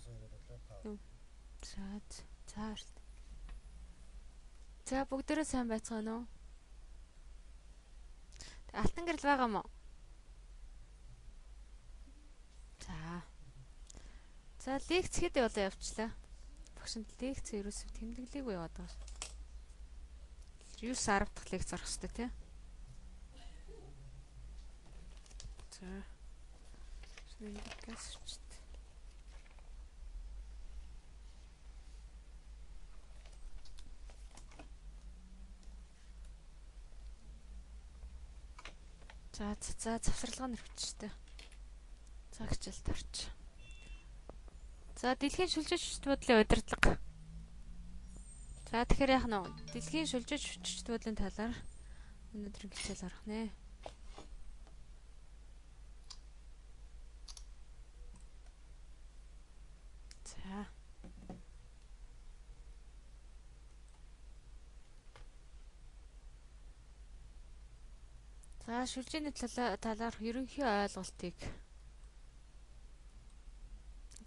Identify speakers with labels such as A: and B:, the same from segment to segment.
A: За за баярлалаа. За бүгдээрээ сайн байцгаана уу? Алтан гэрэл байгаа мó? За. За лекц хэд болоо явчлаа. Багш нь лекц ерөөсөө тэмдэглээгүй яваад байгаа. 9 10 дахь лекц орох хэрэгтэй тий. За. Шинэ газ өчт. За за завсралгаа нэрвчтэй. За хичээлд орч. За дэлхийн шүлжиж хүчит буудлын удирдлага. За тэгэхээр яах нь вэ? Дэлхийн шүлжиж хүчит буудлын талаар өнөөдрийн хичээл орох нэ. За. За шүлжээний талаарх ерөнхий ойлголтыг.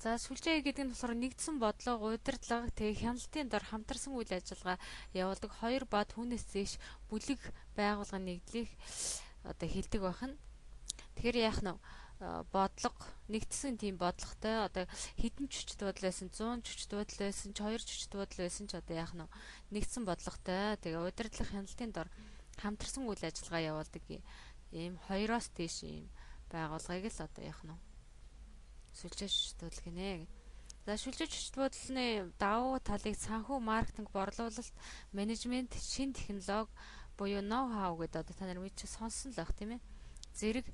A: За сүлжээ гэдэг нь болохоор нэгдсэн бодлого, удирдлага, тэгээ хяналтын дор хамтарсан үйл ажиллагаа явуулдаг хоёр ба түүнээс зээш бүлэг байгууллагын нэгдлийг одоо хэлдэг байх нь. Тэгэхээр яах нь бодлого, нэгдсэн тийм бодлоготой одоо хэдэн чүчт буудал байсан, 100 чүчт буудал байсан ч 2 чүчт буудал байсан ч одоо яах нь нэгдсэн бодлоготой, тэгээ удирдлага хяналтын дор хамтарсан үйл ажиллагаа явуулдаг ийм хоёроос дээш ийм байгууллагыг л одоо яах нь сүлжээ хүчит буудал гинэ. За сүлжээ хүчит буудлын давуу талыг санхүү, маркетинг, борлуулалт, менежмент, шин технологи буюу ноу хау гэдэг одоо та нар мэдчих сонссон л байх тийм ээ. Зэрэг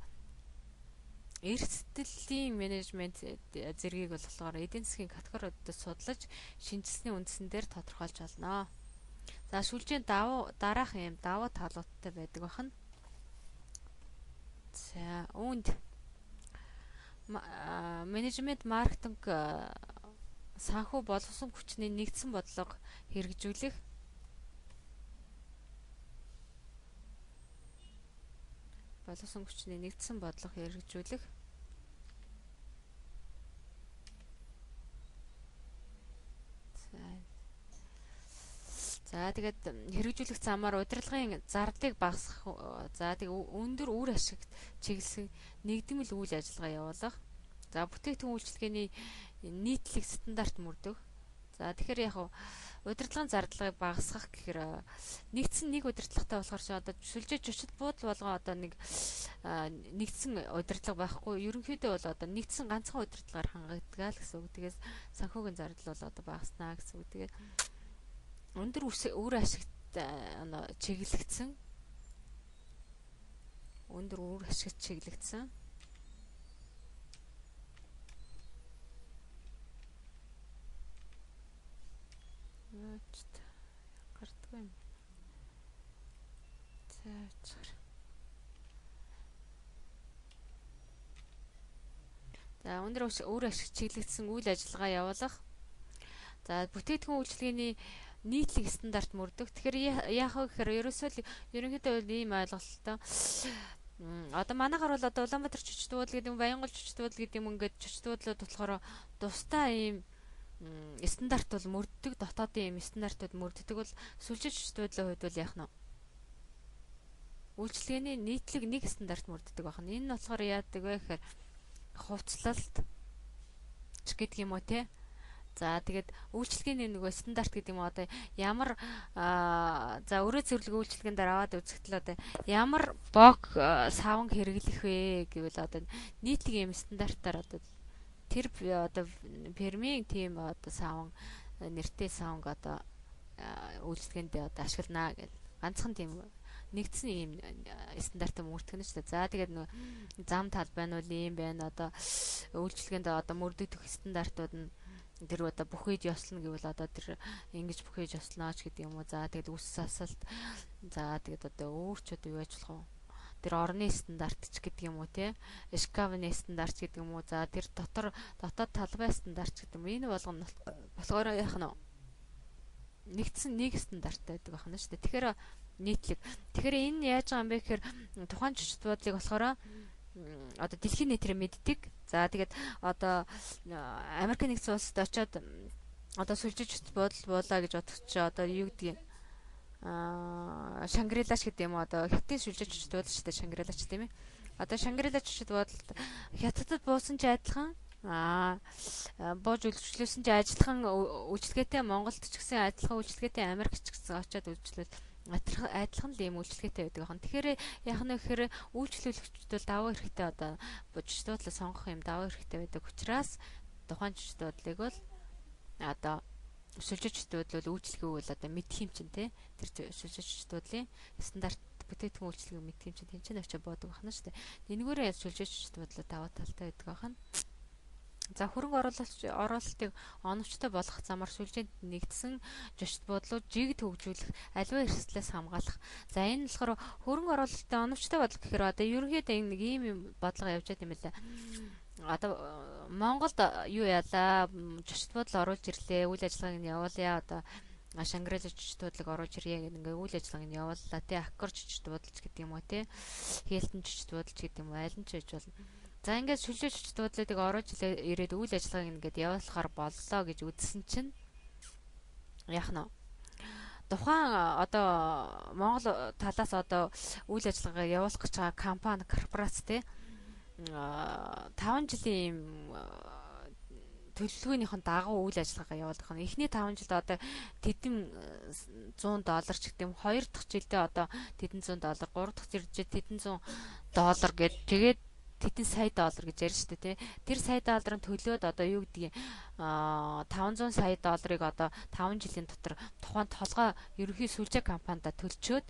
A: эрсдлийн менежмент зэргийг болохоор эдийн засгийн категориудад судлаж шинжилсний үндсэн дээр тодорхойлж болно. За сүлжээний давуу дараах ийм давуу талуудтай байдаг байна. За үүнд менежмент, маркетинг, санхүү боловсон хүчний нэгдсэн бодлого хэрэгжүүлэх, боловсон хүчний нэгдсэн бодлого хэрэгжүүлэх, за тэгээд хэрэгжүүлэх замаар удирдлагын зардлыг багасгах, за тэг өндөр үр ашигт чиглэсэн нэгдмэл үйл ажиллагаа явуулах, за бүтээгдэхүүн үйлчилгээний нийтлэг стандарт мөрдөх. За тэгэхээр яг удирдлагын зардлыг багасгах гэхээр нэгдсэн нэг удирдлагатай болохоор чи одоо сүлжээ хүчит буудал болгон одоо нэг нэгдсэн удирдлага байхгүй. Ерөнхийдөө бол одоо нэгдсэн ганцхан удирдлагаар хангагддаг л гэсэн үг. Тэгээс санхүүгийн зардал бол одоо багаснаа гэсэн үг. Тэгээд өндөр үр ашигт чиглэгдсэн, өндөр үр ашигт чиглэгдсэн. Гардгүй юм. За очихор. За өндөр үр ашигт чиглэгдсэн үйл ажиллагаа явуулах. За бүтээгдэхүүн үйлчилгээний нийтлэг стандарт мөрдөх. Тэгэхээр яах вэ гэхээр ерөөсөө л ерөнхийдөө бол ийм ойлголттой. Одоо манайхаар бол одоо Улаанбаатар хүчит буудал гэдэг юм, Баянгол хүчит буудал гэдэг юм, ингээд хүчит буудлууд болохоор тусдаа ийм стандарт бол мөрддөг, дотоодын ийм стандартууд мөрддөг бол сүлжээ хүчит буудлын хувьд бол яах нь үйлчилгээний нийтлэг нэг стандарт мөрддөг байна. Энэ нь болохоор яадаг вэ гэхээр хувцлалт ч гэдэг юм уу те. За тэгээд үйлчилгээний нөгөө стандарт гэдэг юм одоо ямар за өрөө цэвэрлэг үйлчилгээнд дээр аваад үзэхдээ одоо ямар бог савн хэрэглэх вэ гэвэл одоо нийтлэг юм стандартаар одоо тэр одоо фирмийн тийм одоо савн нэртэй савнг одоо үйлчилгээндээ одоо ашигланаа гэл ганцхан тийм нэгдсэн ийм стандартаа мөрдөх нь шүү дээ. За тэгээд нөгөө зам талбай нь бол ийм байна. Одоо үйлчилгээнд одоо мөрдөгдөх стандартууд нь тэр одоо бүхийж ёслоно гэвэл одоо тэр ингэж бүхийж ёслоно ч гэдэг юм уу. За тэгээд үс сасалт, за тэгээд одоо өөр ч одоо юу яаж болох вэ? Тэр орны стандарт ч гэдэг юм уу те. Шкафны стандарт ч гэдэг юм уу. За тэр дотор дотоод талбай стандарт ч гэдэг юм. Энэ болгоно болохоор яах нь нэгдсэн нэг стандарттай байдаг байна шүү дээ. Тэгэхээр нийтлэг. Тэгэхээр энэ яаж байгаа юм бэ гэхээр тухайн хүчит буудлыг болохоор одоо дэлхийн нийтээр мэддэг. За тэгээд одоо Америк нэгдсэн улсад очиод одоо сүлжиж буудал буулаа гэж бодох чи одоо юу гэдгийг Шангрилаш гэдэг юм уу, одоо хятадын сүлжиж буудал шүү дээ, Шангрилач тийм ээ. Одоо Шангрила жишэд буудалд хятадд буусан ч адилхан, бууж үйлчлүүлсэн ч адилхан үйлчилгээтэй, Монголд ч гэсэн адилхан үйлчилгээтэй, Америк ч гэсэн очиад үйлчлүүл адилхан л ийм үйлчилгээтэй байдаг ахан. Тэгэхээр яах нь гэхээр үйлчлүүлэгчд бол давуу хэрэгтэй, одоо жишд буудлаа сонгох юм давуу хэрэгтэй байдаг учраас тухайн жишд буудлыг бол одоо сүлжээ жишд буудлал үйлчлэгээ бол одоо мэдх юм чинь те. Тэр сүлжээ жишд буудлын стандарт бүтээгдэхүүн үйлчилгээг мэдх юм чинь тэнцэн очиж буудаг байна шүү дээ. Энэгээрээ сүлжээ жишд буудлаа давуу талтай байдаг ахан. За хөрөнгө оруулалтыг оновчтой болгох замаар сүлжээнд нэгдсэн жошид буудлууд жигд хөгжүүлэх, аливаа эрсдлээс хамгаалах. За энэ болохоор хөрөнгө оруулалтыг оновчтой болгох гэхээр одоо ерөнхийдөө энэ нэг ийм юм бодлого явж байт юм лээ. Одоо Монголд юу яалаа, жошид буудал оруулж ирлээ, үйл ажиллагааг нь явуулъя, одоо Шангрила жишд буудлыг оруулж ирье гэдэг ингээ үйл ажиллагааг нь явууллаа тий, Аккор жишд буудалч гэдэг юм уу тий, Хилтон жишд буудалч гэдэг юм уу, аль нь ч байж болно. За ингээд сүлжээ жишд буудлуудыг оруулж ирээд үйл ажиллагааг ингээд явуулахар боллоо гэж үзсэн чинь яах нь тухайн одоо Монгол талаас одоо үйл ажиллагаа явуулах гэж байгаа компани, корпорац тий 5 жилийн ийм төлөвлөгөөнийхэн дагуу үйл ажиллагаагаа явуулах нь. Эхний 5 жилд одоо тэдэн 100 доллар ч гэдэг юм, 2 дахь жилдээ одоо тэдэн 100 доллар, 3 дахь жилдээ тэдэн 100 доллар гэд тэгээд тэдэн сая доллар гэж ярьж штэ тий. Тэр сая долларын төлөөд одоо юу гэдгийг 500 сая долларыг одоо 5 жилийн дотор тухайн толгой ерөнхий сүлжээ компанида төлчөөд,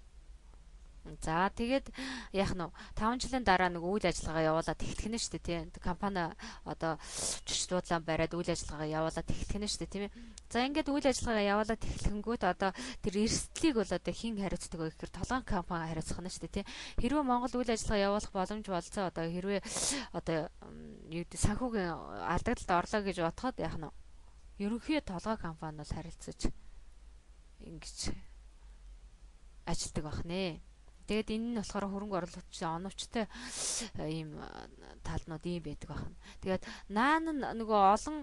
A: за тэгээд яах нь 5 жилийн дараа нэг үйл ажиллагаа явуулаад эхлэх нь шүү дээ тий. Компани одоо жишд буудлаа бариад үйл ажиллагаа явуулаад эхлэх нь шүү дээ тийм ээ. За ингээд үйл ажиллагаа явуулаад эхлэхэнгүүт одоо тэр эрсдлийг бол одоо хэн хариуцдаг вэ гэхээр толгойн компани хариуцах нь шүү дээ тий. Хэрвээ Монгол үйл ажиллагаа явуулах боломж болцоо одоо хэрвээ одоо юу гэдэг санхүүгийн алдагдлалд орлоо гэж бодоход яах нь ерөнхий толгой компани бол харилцаж ингэж ажилтдаг байх нэ. Тэгээд энэ нь болохоор хөрөнгө оруулагчдын оновчтой ийм талнууд ийм байдаг байна. Тэгээд наан нь нөгөө олон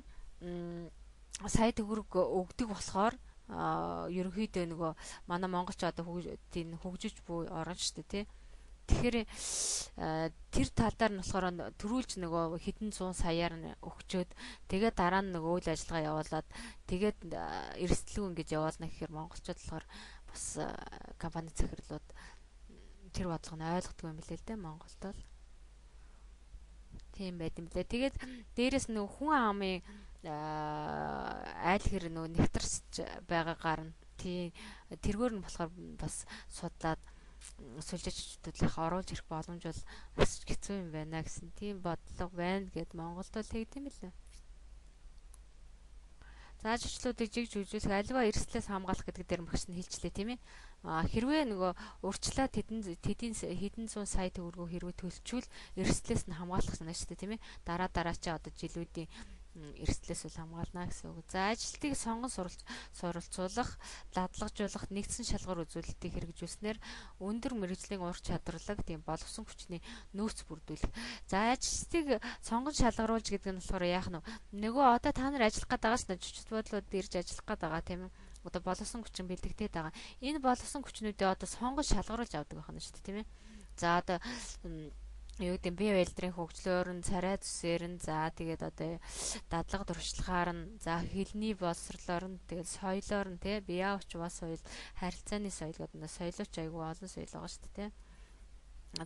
A: сая төгрөг өгдөг болохоор ерөнхийдөө нөгөө манай монголч одоо хөгжиж буй орн шүү дээ тий. Тэгэхээр тэр талаар нь болохоор төрүүлж нөгөө хэдэн зуун саяар нь өгчөөд тэгээд дараа нь нөгөө үйл ажиллагаа явуулаад тэгээд эрсдлгүй ингэж явуулна гэхээр монголчууд болохоор бас компани захирлууд тэр бодлого нь ойлгохгүй юм билээ л дээ Монголд бол. Тийм байд юм лээ. Тэгээд дээрэс нөгөө хүн амын айл хэр нөгөө нэгтэрч байгаагаар нь тий тэргээр нь болохоор бас судлаад сүлжээчдүүдийнх оруулж ирэх боломж бол бас хэцүү юм байна гэсэн тийм бодлого байна гэд Монголд бол тэгдэм билээ. За ажилчлуудыг жигж хөгжүүлэх, аливаа эрсдлээс хамгаалах гэдэг дээр багш нь хэлчлээ тийм ээ. Хэрвээ нөгөө урьдчилаа тэдэн зуун сая төгрөгөө хэрвээ төлчвөл эрсдлээс нь хамгаалах нь шүү дээ тийм ээ. Дараа дараа чи одоо жилүүдийн эрсдлээс бол хамгаална гэсэн үг. За ажилтныг сонгон суралцуулах, дадлагжуулах, нэгдсэн шалгуур үзүүлэлтийг хэрэгжүүлснээр өндөр мэргэжлийн ур чадварлаг тийм боловсон хүчний нөөц бүрдүүлэх. За ажилтныг сонгон шалгаруулж гэдэг нь болохоор яах нь вэ? Нөгөө одоо та нар ажиллах гээд байгаа шнэ, жүжигт буудлууд ирж ажиллах гээд байгаа тийм ээ. Одоо боловсон хүчин бэлтгэдэг байгаа. Энэ боловсон хүчнүүдээ одоо сонгон шалгаруулж авдаг байна шүү дээ тийм ээ. За одоо юу гэдэг бие байлдрын хөгжлөөр нь, царай зүсээр нь, за тэгээд одоо дадлага туршлагаар нь, за хэлний боловсрлоор нь, тэгээд соёлоор нь тий бие аавч бас соёл, харилцааны соёл гэдэг нь соёлооч айгүй олон соёл байгаа шүү дээ тий.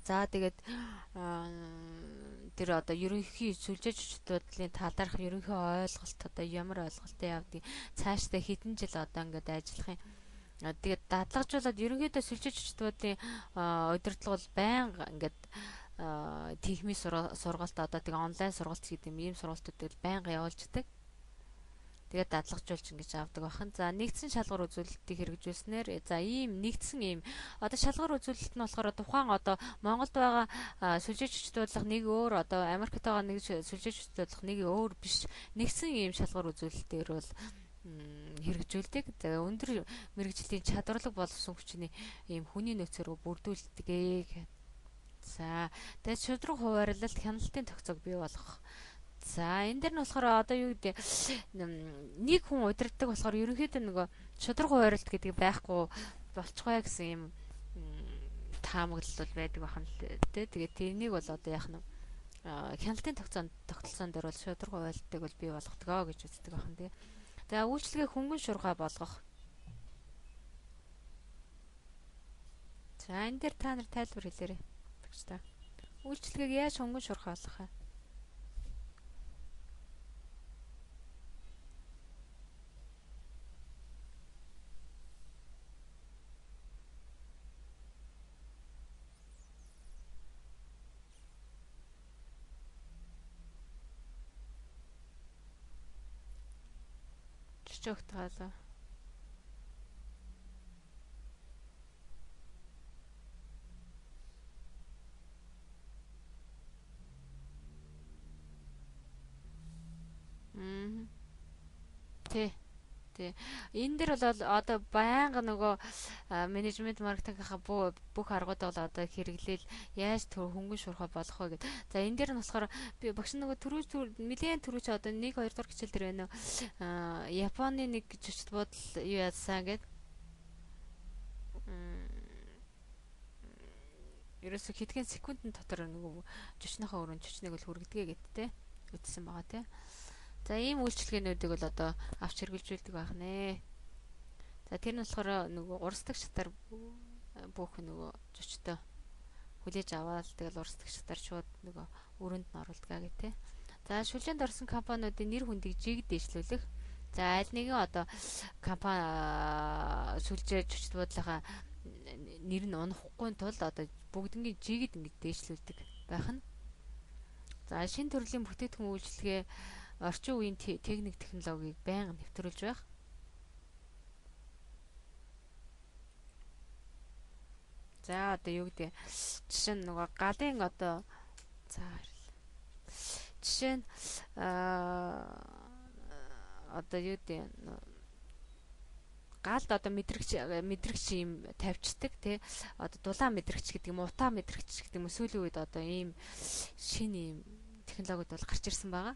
A: За тэгээд тэр одоо ерөнхий сүлжээ жүжигчдийн талаарх ерөнхий ойлголт одоо ямар ойлголттой явдгийг цаашдаа хэдэн жил одоо ингээд ажиллах юм. Тэгээд дадлагжуулаад ерөнхийдөө сүлжээ жүжигчдийн удирдлага бол байнга ингээд техникийн сургалт одоо тэг онлайн сургалт гэдэг юм ийм сургалтуудыг байнга явуулждаг. Тэгээд дадлагжуулж ингэж авдаг бахан. За нэгдсэн шалгуур үзүүлэлтийг хэрэгжүүлснээр за ийм нэгдсэн ийм одоо шалгуур үзүүлэлт нь болохоор тухайн одоо Монголд байгаа сүлжээ жүжигчдүүлэх нэг өөр, одоо Америкт байгаа нэг сүлжээ жүжигчдүүлэх нэг өөр биш. Нэгдсэн ийм шалгуур үзүүлэлтээр бол хэрэгжүүлдэг. За өндөр мэргэжлийн чадварлаг боловсон хүчний ийм хүний нөөцөөр бүрдүүлдэг гэх. За тэгээд шудраг хуваарлалт хяналтын тогтцоог бий болгох. За энэ дэр нь болохоор одоо юу гэдэг нэг хүн удирддаг болохоор ерөнхийдөө нөгөө шудраг хуваарлалт гэдэг байхгүй болчихгоё гэсэн юм таамаглал бол байдаг бахан л дээ. Тэгээд тэрнийг бол одоо яах нь хяналтын тогтолцоон дээр бол шудраг хуваарлтыг бол бий болгодог гэж үздэг бахан тий. За үйлчлэгээ хөнгөн шуурхай болгох. За энэ дээр та нар тайлбар хэлээрэй. Багш та. Үйлчлэгийг яаж хөнгөн шуурхай болгох вэ? Жижигт гаалаа. Тий. Тий. Энэ дэр бол одоо байнга нөгөө менежмент маркетингийнхаа бүх аргууд бол одоо хэрэглээл яаж хөнгөн шуурхай болгох вэ гэд. За энэ дээр нь болохоор би багш нөгөө түрүүч нэлээд түрүүч одоо 1 2 дугаар хичээл дээр байна уу? Японы нэг жүжигт буудал юу яасан гэд. Ерөөсө хэдхэн секундын дотор нөгөө жүжигнийхээ өрөөнд жүжигнийг бол хүргэдэгэ гэд те. Үтсэн байгаа те. За ийм үйлчилгээнүүдийг бол одоо авч хэрэгжүүлдэг байх нэ. За тэр нь болохоор нөгөө урсдаг шатар бүх нөгөө зочтой хүлээж аваад тэгэл урсдаг шатар шууд нөгөө өрөөнд нь оруулдаг гэх тээ. За шүлжээнд орсон компаниудын нэр хүндийг жиг дээшлүүлэх. За аль нэгэн одоо компани сүлжээ зочд буудлынхаа нэр нь унахгүй тулд одоо бүгднгийн жигэд ингэж дээшлүүлдэг байх нь. За шинэ төрлийн бүтээгдэхүүн үйлчилгээ орчин үеийн техник технологиг байнга нэвтрүүлж байх. За одоо юу гэдэг жишээ нь нөгөө галын одоо за жишээ нь одоо юу гэдэг галд одоо мэдрэгч юм тавьчихдаг тий одоо дулаан мэдрэгч гэдэг юм утаа мэдрэгч гэдэг юм сүүлийн үед одоо ийм шинэ ийм технологиуд бол гарч ирсэн байгаа.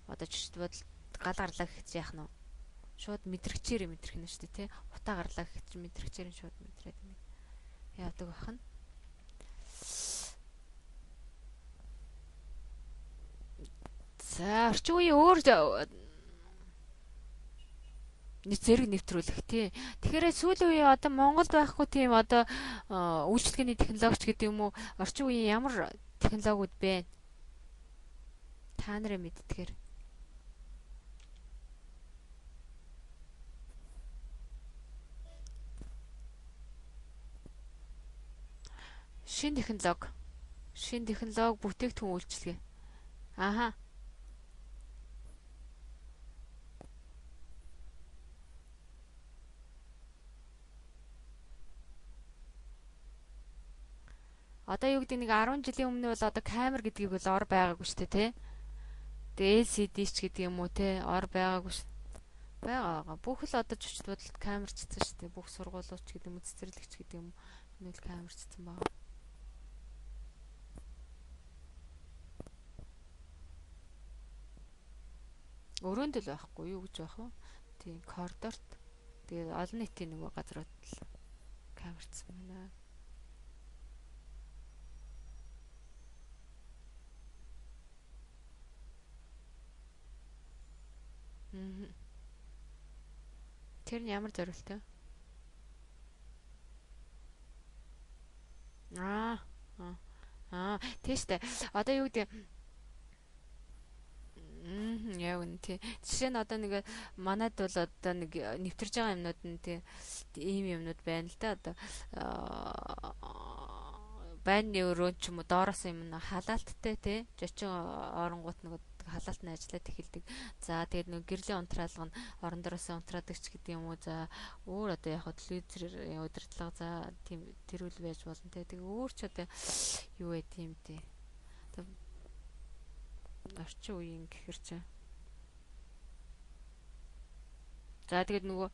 A: Одоо жишээ бодол гал гарлаа гэхэд яах нь вэ? Шууд мэдрэгчээр мэдрэх нь шүү дээ тий. Утаа гарлаа гэхэд чинь мэдрэгчээр нь шууд мэдрээд ингэ явдаг бахан. За орчин үеийн өөр нэг зэрэг нэвтрүүлэх тий. Тэгэхээр сүүлийн үеийн одоо Монголд байхгүй тийм одоо үйлчилгээний технологич гэдэг юм уу орчин үеийн ямар технологиуд бэ? Та нарын мэдтгэр. Шинэ технологи. Шинэ технологи бүтээгдэхүүн үйлчилгээ. Аха. Одоо юу гэдэг нэг 10 жилийн өмнө бол одоо камер гэдгийг бол ор байгаагүй шүү дээ, тий? Тэгээ LCD ч гэдэг юм уу, тий? Ор байгаагүй шүү. Байгаа. Бүх л одоо жүжигт бодолд камерчсан шүү дээ. Бүх сургуулиуд ч гэдэг юм уу, цэцэрлэгч гэдэг юм уу, энэ л камерчсан байгаа. Өрөөнд л байхгүй юу гэж байх вэ? Тийм, коридорт. Тэгээд олон нийтийн нөгөө газрууд л камерчсан байна. Тэр нь ямар зориулттай? Аа. Аа, тийм штэ. Одоо юу гэдэг яг үнэ тий. Жишээ нь одоо нэг манад бол одоо нэг нэвтэрж байгаа юмнууд нь тий ийм юмнууд байна л да. Одоо байрны өрөөнд ч юм уу доороос юм халаалттай тий. Жочин оронгууд нэг халаалт нь ажиллаад эхэлдэг. За тэгээд нэг гэрлийн унтраалга нь орон дороос унтраадаг ч гэдэг юм уу. За өөр одоо яг телевизээр удирдлага за тийм тэрүүл байж болно тий. Тэгээ өөр ч одоо юу вэ тийм тий. Орчин үеийн гэхэр чинь. За тэгээд нөгөө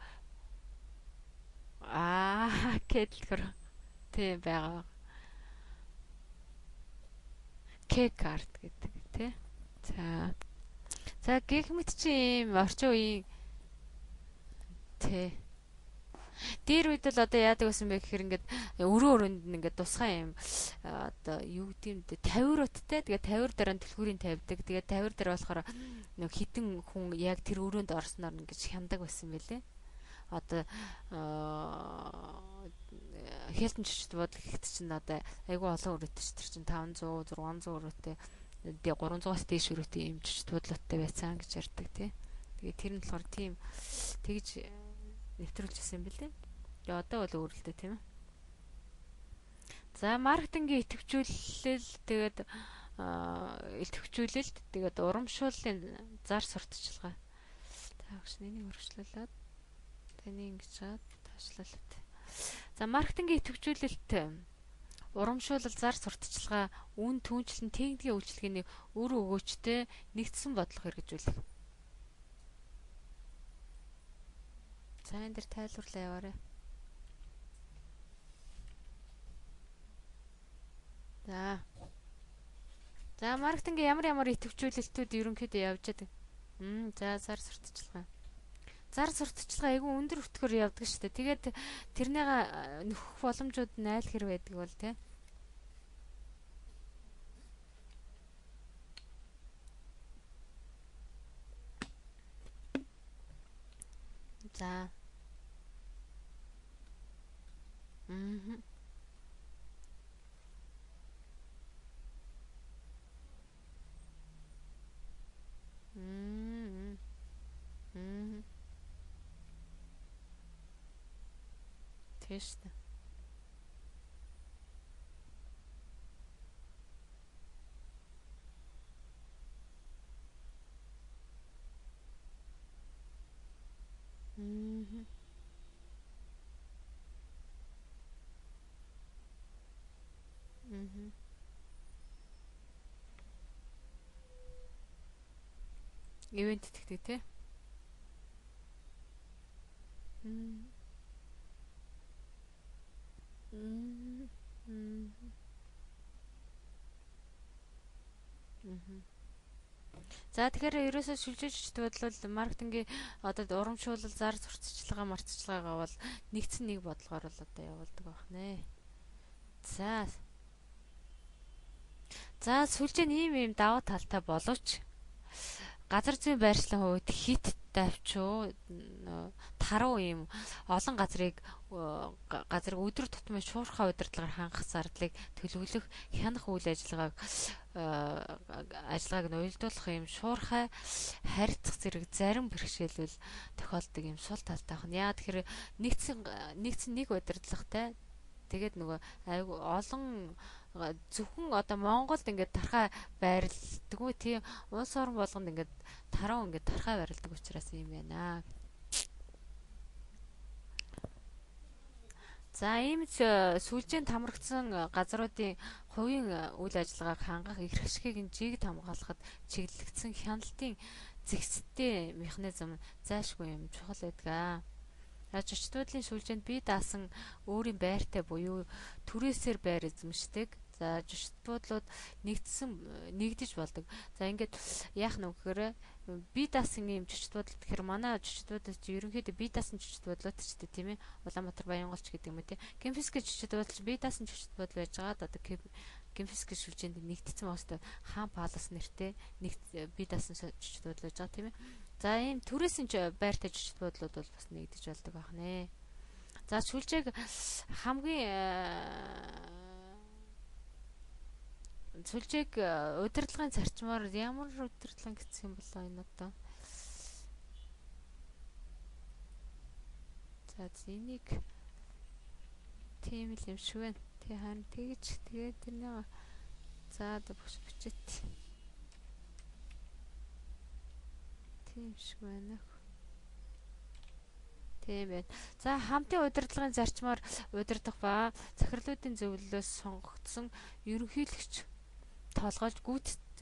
A: аа гэдлгэр Тий байгаа. K card гэдэг тий. За. За гэх мэт чи ийм орчин үеийн тий. Дээр үед л одоо яадаг байсан бэ гэхээр ингээд өрөө өрөөнд нь ингээд тусгай юм одоо юу гэдэг юм бэ, тавиуруудтай. Тэгээ тавиур дараа нь түлхүүрийн тавьдаг. Тэгээ тавиур дээр болохоор нэг хитэн хүн яг тэр өрөөнд орсноор ингэж хяндаг байсан байлээ. Одоо Хилтон жижигт бодол гэхэд чинь одоо айгүй олон өрөөтэй ч тэр чинь 500, 600 өрөөтэй, 300-аас дээш өрөөтэй юм жижигт бодлоотой байсан гэж ярьдаг тий. Тэгээ тэр нь болохоор тийм тэгж нэвтрүүлчихсэн юм бэлээ. Тэгээ одоо бол өөр л дээ тийм ээ. За маркетингийн идэвхжүүлэл тэгээд идэвхжүүлэлт тэгээд урамшууллын зар сурталчилгаа. За багш энийг өргөжлүүлээд тэнийг ингэж чад таашлуулт. За маркетингийн идэвхжүүлэлт урамшуулал зар сурталчилгаа үн түнчлэн техникийн үйлчилгээний үр өгөөчтэй нэгдсэн бодлого хэрэгжүүлэх. За энэ дэр тайлбарлаа яваарай. За. За маркетингийн ямар ямар идэвхжүүлэлтүүд ерөнхийдөө явж байдаг. За зар сурталчилгаа. Зар сурталчилгаа айгүй өндөр өтгөр явдаг шүү дээ. Тэгээд тэрнийга нөхөх боломжууд нь айл хэр байдаг бол тэ. За. Тийш үү. Ивент итгэдэг тий. За тэгэхээр ерөөсөө шүлжээж бодлол маркетингийн одоо урамшуулал зар сурталчилгаа марцчилгаагаа бол нэгдсэн нэг бодлогоор л одоо явуулдаг байх нэ. За. За сүлжээ нь ийм ийм даваа талтай боловч газар зүйн байршлын хувьд хит давчуу таруу ийм олон газрыг өдөр тутмын шуурхай удирдлагаар хангах зардлыг төлөвлөх, хянах үйл ажиллагааг нь уялдуулах ийм шуурхай харьцах зэрэг зарим бэрхшээлвэл тохиолддог ийм сул талтай байна. Яа тэгэхээр нэгдсэн нэг удирдлагатай тэгээд нөгөө айгүй олон зөвхөн одоо Монголд ингээд тархай байрладаггүй тийм улс орон болгонд ингээд таруу ингээд тархай байрладаг учраас юм байна. За ийм ч сүлжээнд хамрагдсан газруудын хувийн үйл ажиллагааг хангах эрх ашигыг нь жигд хамгаалахад чиглэгдсэн хяналтын зэгцтэй механизм зайлшгүй юм чухал байдаг. Жочид буудлын сүлжээнд бие даасан өөрийн байртай буюу түрээсээр байр эзэмшдэг. За жочид буудлууд нэгдэж болдог. За ингээд яах нь вэ гэхээр бие даасан ийм жочид буудлууд гэхээр манай жочид буудлууд чи ерөнхийдөө бие даасан жочид буудлууд ч гэдэг тийм ээ. Улаанбаатар Баянголч гэдэг юм уу тийм. Кемфиск жочид буудлал бие даасан жочид буудлал байж байгаа. Одоо Кемфиск сүлжээнд нэгдсэн байгаа хэвээр хаан палас нэртэй нэг бие даасан жочид буудлал байж байгаа тийм ээ. За ийм түрээсэн байртай жочид буудлууд бол бас нэгдэж болдог байх нэ. За сүлжээг хамгийн сүлжээг удирдлагын зарчмаар ямар удирдлага гэсэн юм болоо энэ одоо. За энийг тийм л юм шиг байна. Тэ харин тэгж тэгээд тэрнийг за багш бичээт. Тийм шиг байна. Тийм байна. За хамтын удирдлагын зарчмаар удирдах ба захирлуудын зөвлөлөөс сонгогдсон ерөнхийлөгч толгойлж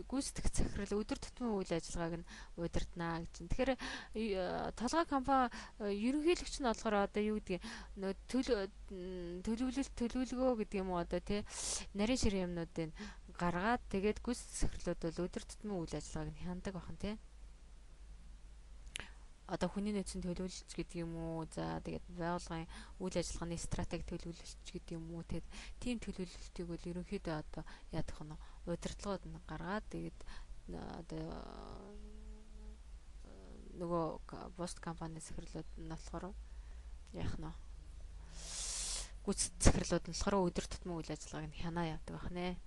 A: гүйцэтгэх захирал өдөр тутмын үйл ажиллагааг нь удирдана гэж. Тэгэхээр толгой компани ерөнхийлөгч нь болохоор одоо юу гэдгийг нөө төлөвлөлт төлөвлөгөө гэдэг юм уу одоо тий нарийн ширээ юмнуудыг гаргаад тэгээд гүйцэтгэх захирлууд бол өдөр тутмын үйл ажиллагааг нь хяндаг бахан тий. Одоо хүний нөөцийн төлөвлөлт гэдэг юм уу, за тэгээд байгууллагын үйл ажиллагааны стратеги төлөвлөлт гэдэг юм уу, тэгээд тийм төлөвлөлтийг бол ерөнхийдөө одоо яадах нь удирдлагууд нь гаргаад тэгээд одоо нөгөө бусд компани захирлууд нь болохоор яах нь гүйцэтгэх захирлууд нь болохоор өдөр тутмын үйл ажиллагааг нь хянаа явдаг байх нэ.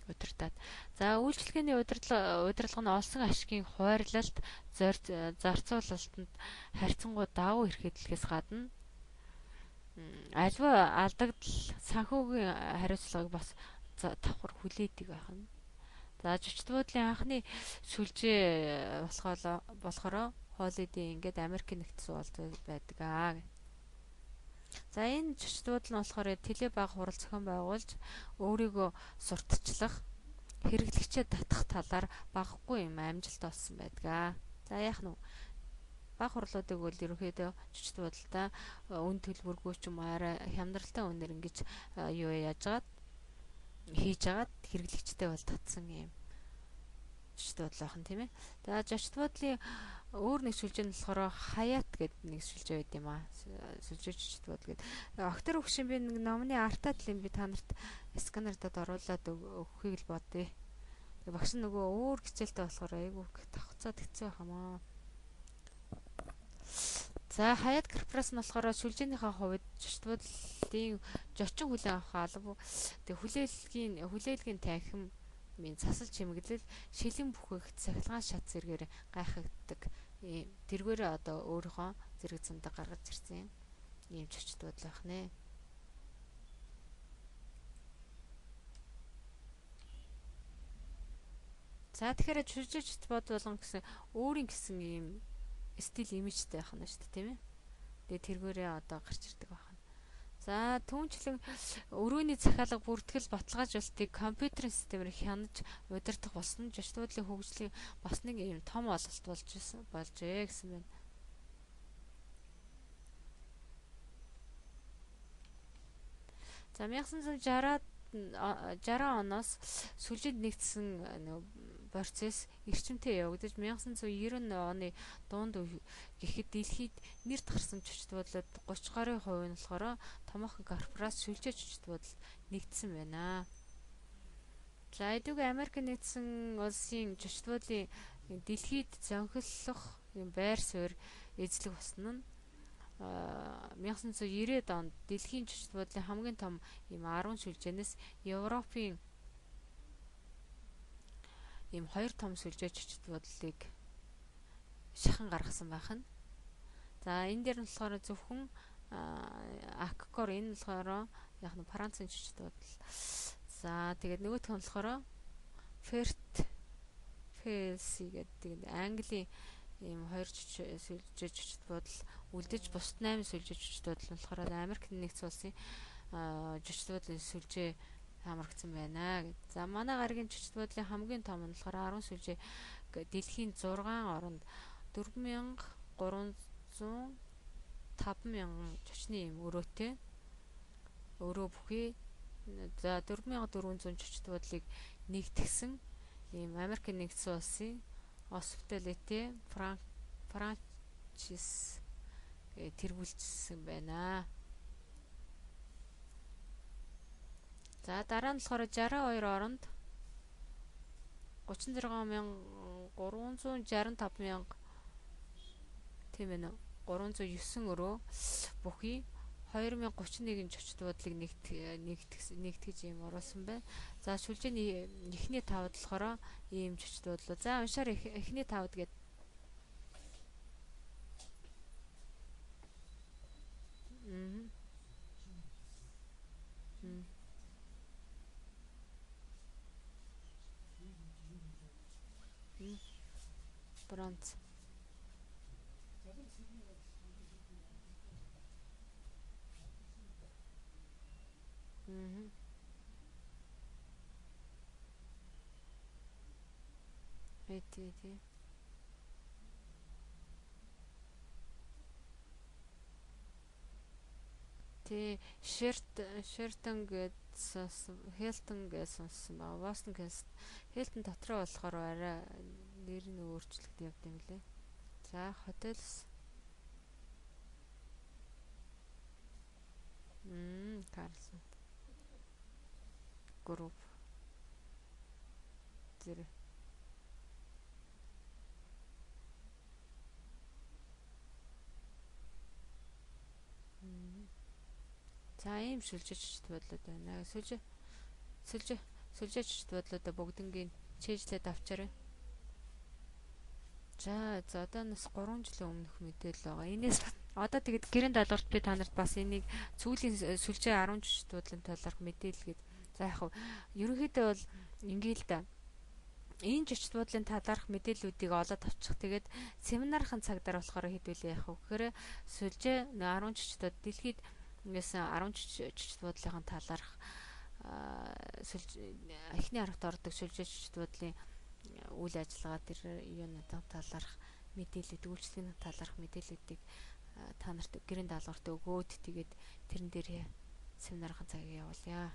A: Удирдаад. За үйлчилгээний удирдлага нь олсон ашигын хуваарлалт, зарцуулалтанд харьцангуй давуу эрх мэдлэгээс гадна альва алдагдал санхүүгийн хариуцлагыг бас давхар хүлээдэг байх нь. За жүжигт буудлын анхны сүлжээ болохоор Holiday ингээд Америк нэгдсэн улс байдаг аа. За энэ жүжигт буудал нь болохоор теле баг хурал зохион байгуулж өөрийгөө сурталчлах, хэрэглэгчээ татах талаар багагүй юм амжилт олсон байдаг. За яах нь баг хурлуудыг бол ерөнхийдөө жүжигт буудалтай үн төлбөргүй ч юм арай хямдралтай үнээр ингэж юу яаж агаад хийж агаад хэрэглэгчтэй бол татсан юм жүжигт буудал байх нь тийм ээ. За жүжигт буудлын өөр нэг сүлжээ нь болохоор Хаят гэдэг нэг сүлжээ байд юм аа. Сүлжээ жүжигт буудал гэдэг. Октор өгшин би нэг номны артаа талын би та нарт сканердад оруулаад өгөхийг л бодъё. Тэгээ багш нь нөгөө өөр хичээлтэй болохоор айгүй давхцаад хэцүү байх юм аа. За Хаят корпорац нь болохоор сүлжээнийхээ хувьд жүжигт буудлын жочин хүлээн авах алба тэгээ хүлээлгийн танхим минь засал чимэглэл шилэн бүхэгт сахилгаан шат зэргээр гайхагддаг. Тэргээрээ одоо өөрийнхөө зэрэг зундаг гаргаж ирсэн ийм жүжигт буудал байх нэ. За тэгэхээр жүжигт буудал болгон гэсэн өөрийн гэсэн ийм стил имижтэй байх нь шүү дээ тийм ээ. Тэгээ тэргээрээ одоо гарч ирдэг байх. За түүнчлэн өрөөний захиалга бүртгэл баталгаажуулалтыг компьютерийн системээр хянаж удирдах болсон нь жүжигт буудлын хөгжлийн бас нэг ийм том ололт болжээ гэсэн байна. За 1960 оноос сүлжээнд нэгдсэн процесс эрчимтэй явагдаж 1990 оны дунд гэхэд дэлхийд нэр тарсан жүжигт буудлууд 30 гаруй хувь нь болохоор томоохон корпорац сүлжээ жүжигт буудалд нэгдсэн байна. За эдгээр Америк нэгдсэн улсын жүжигт буудлын дэлхийд зөнхөлөх юм байр суурь эзлэх болсон нь 1990-ад онд дэлхийн жүжигт буудлын хамгийн том ийм 10 сүлжээнээс Европын ийм хоёр том сүлжээ жүжигт буудлыг шахан гаргасан байх нь. За энэ дээр нь болохоор зөвхөн Аккор энэ нь болохоор яг нь Францын жүжигт буудал. За тэгээд нөгөөх нь болохоор Ферт Фэлси гэдэг Английн ийм хоёр сүлжээ жүжигт буудал үлдэж бусд 8 сүлжээ жүжигт буудал нь болохоор Америк нэгдсэн улсын жүжигт буудлын сүлжээ хамрагдсан байна гэд. За манай гарагийн жүжигт буудлын хамгийн том нь болохоор 10 сүлжээ дэлхийн 6 оронд 4305 мянган жочны юм өрөөтэй өрөө бүхий за 4400 жүжигт буудлыг нэгтгсэн ийм Америк нэгдсэн улсын Hospitality Franchise тэргүүлжсэн байна. За дараа нь болохоор 62 оронд 365 мянга тийм ээ 309 өрөө бүхий 2031 жүжигт буудлыг нэгтгэж ийм оруулсан байна. За сүлжээний эхний тавд болохоор ийм жүжигт буудлаа. За уншаар эхний тавд гээд Бронз. Тий, тий, тий. Тий, Sheraton гээд Hilton гэж сонссон байгаа. Boston Hilton дотроо болохоор арай нэр нь өөрчлөгдөж явд юм лээ. За, Hotels Carlson Group зэрэг. За, ийм сүлжээчд бодлоод байна. Сүлжээчд бодлоодоо бүгднгийн чэйжлээд авчаарай. За, одоо нас 3 жилийн өмнөх мэдээлэл байгаа. Энээс одоо тэгэд гэрэн даалгаварт би та нарт бас энийг сүүлийн сүлжээ 10 жишд бодлын талаарх мэдээлэл гээд. За, яг хав ерөнхийдөө бол ингээ л да. Энэ жишд бодлын талаарх мэдээллүүдийг олоод авчих. Тэгээд семинарын цаг дээр болохоор хэдүүлээ яах вэ гэхээр сүлжээ 10 жишд дэлхийд ингээс 10 жишд бодлын талаарх эхний харавт ордог сүлжээ жишд бодлын үйл ажиллагаа тэр юунуудын талаарх мэдээлэлүүд, үйлчлэгийн талаарх мэдээллүүдийг та нарт гэрэн даалгаварт өгөөд тэгээд тэрэн дээр семинарын цагийг явуулъя.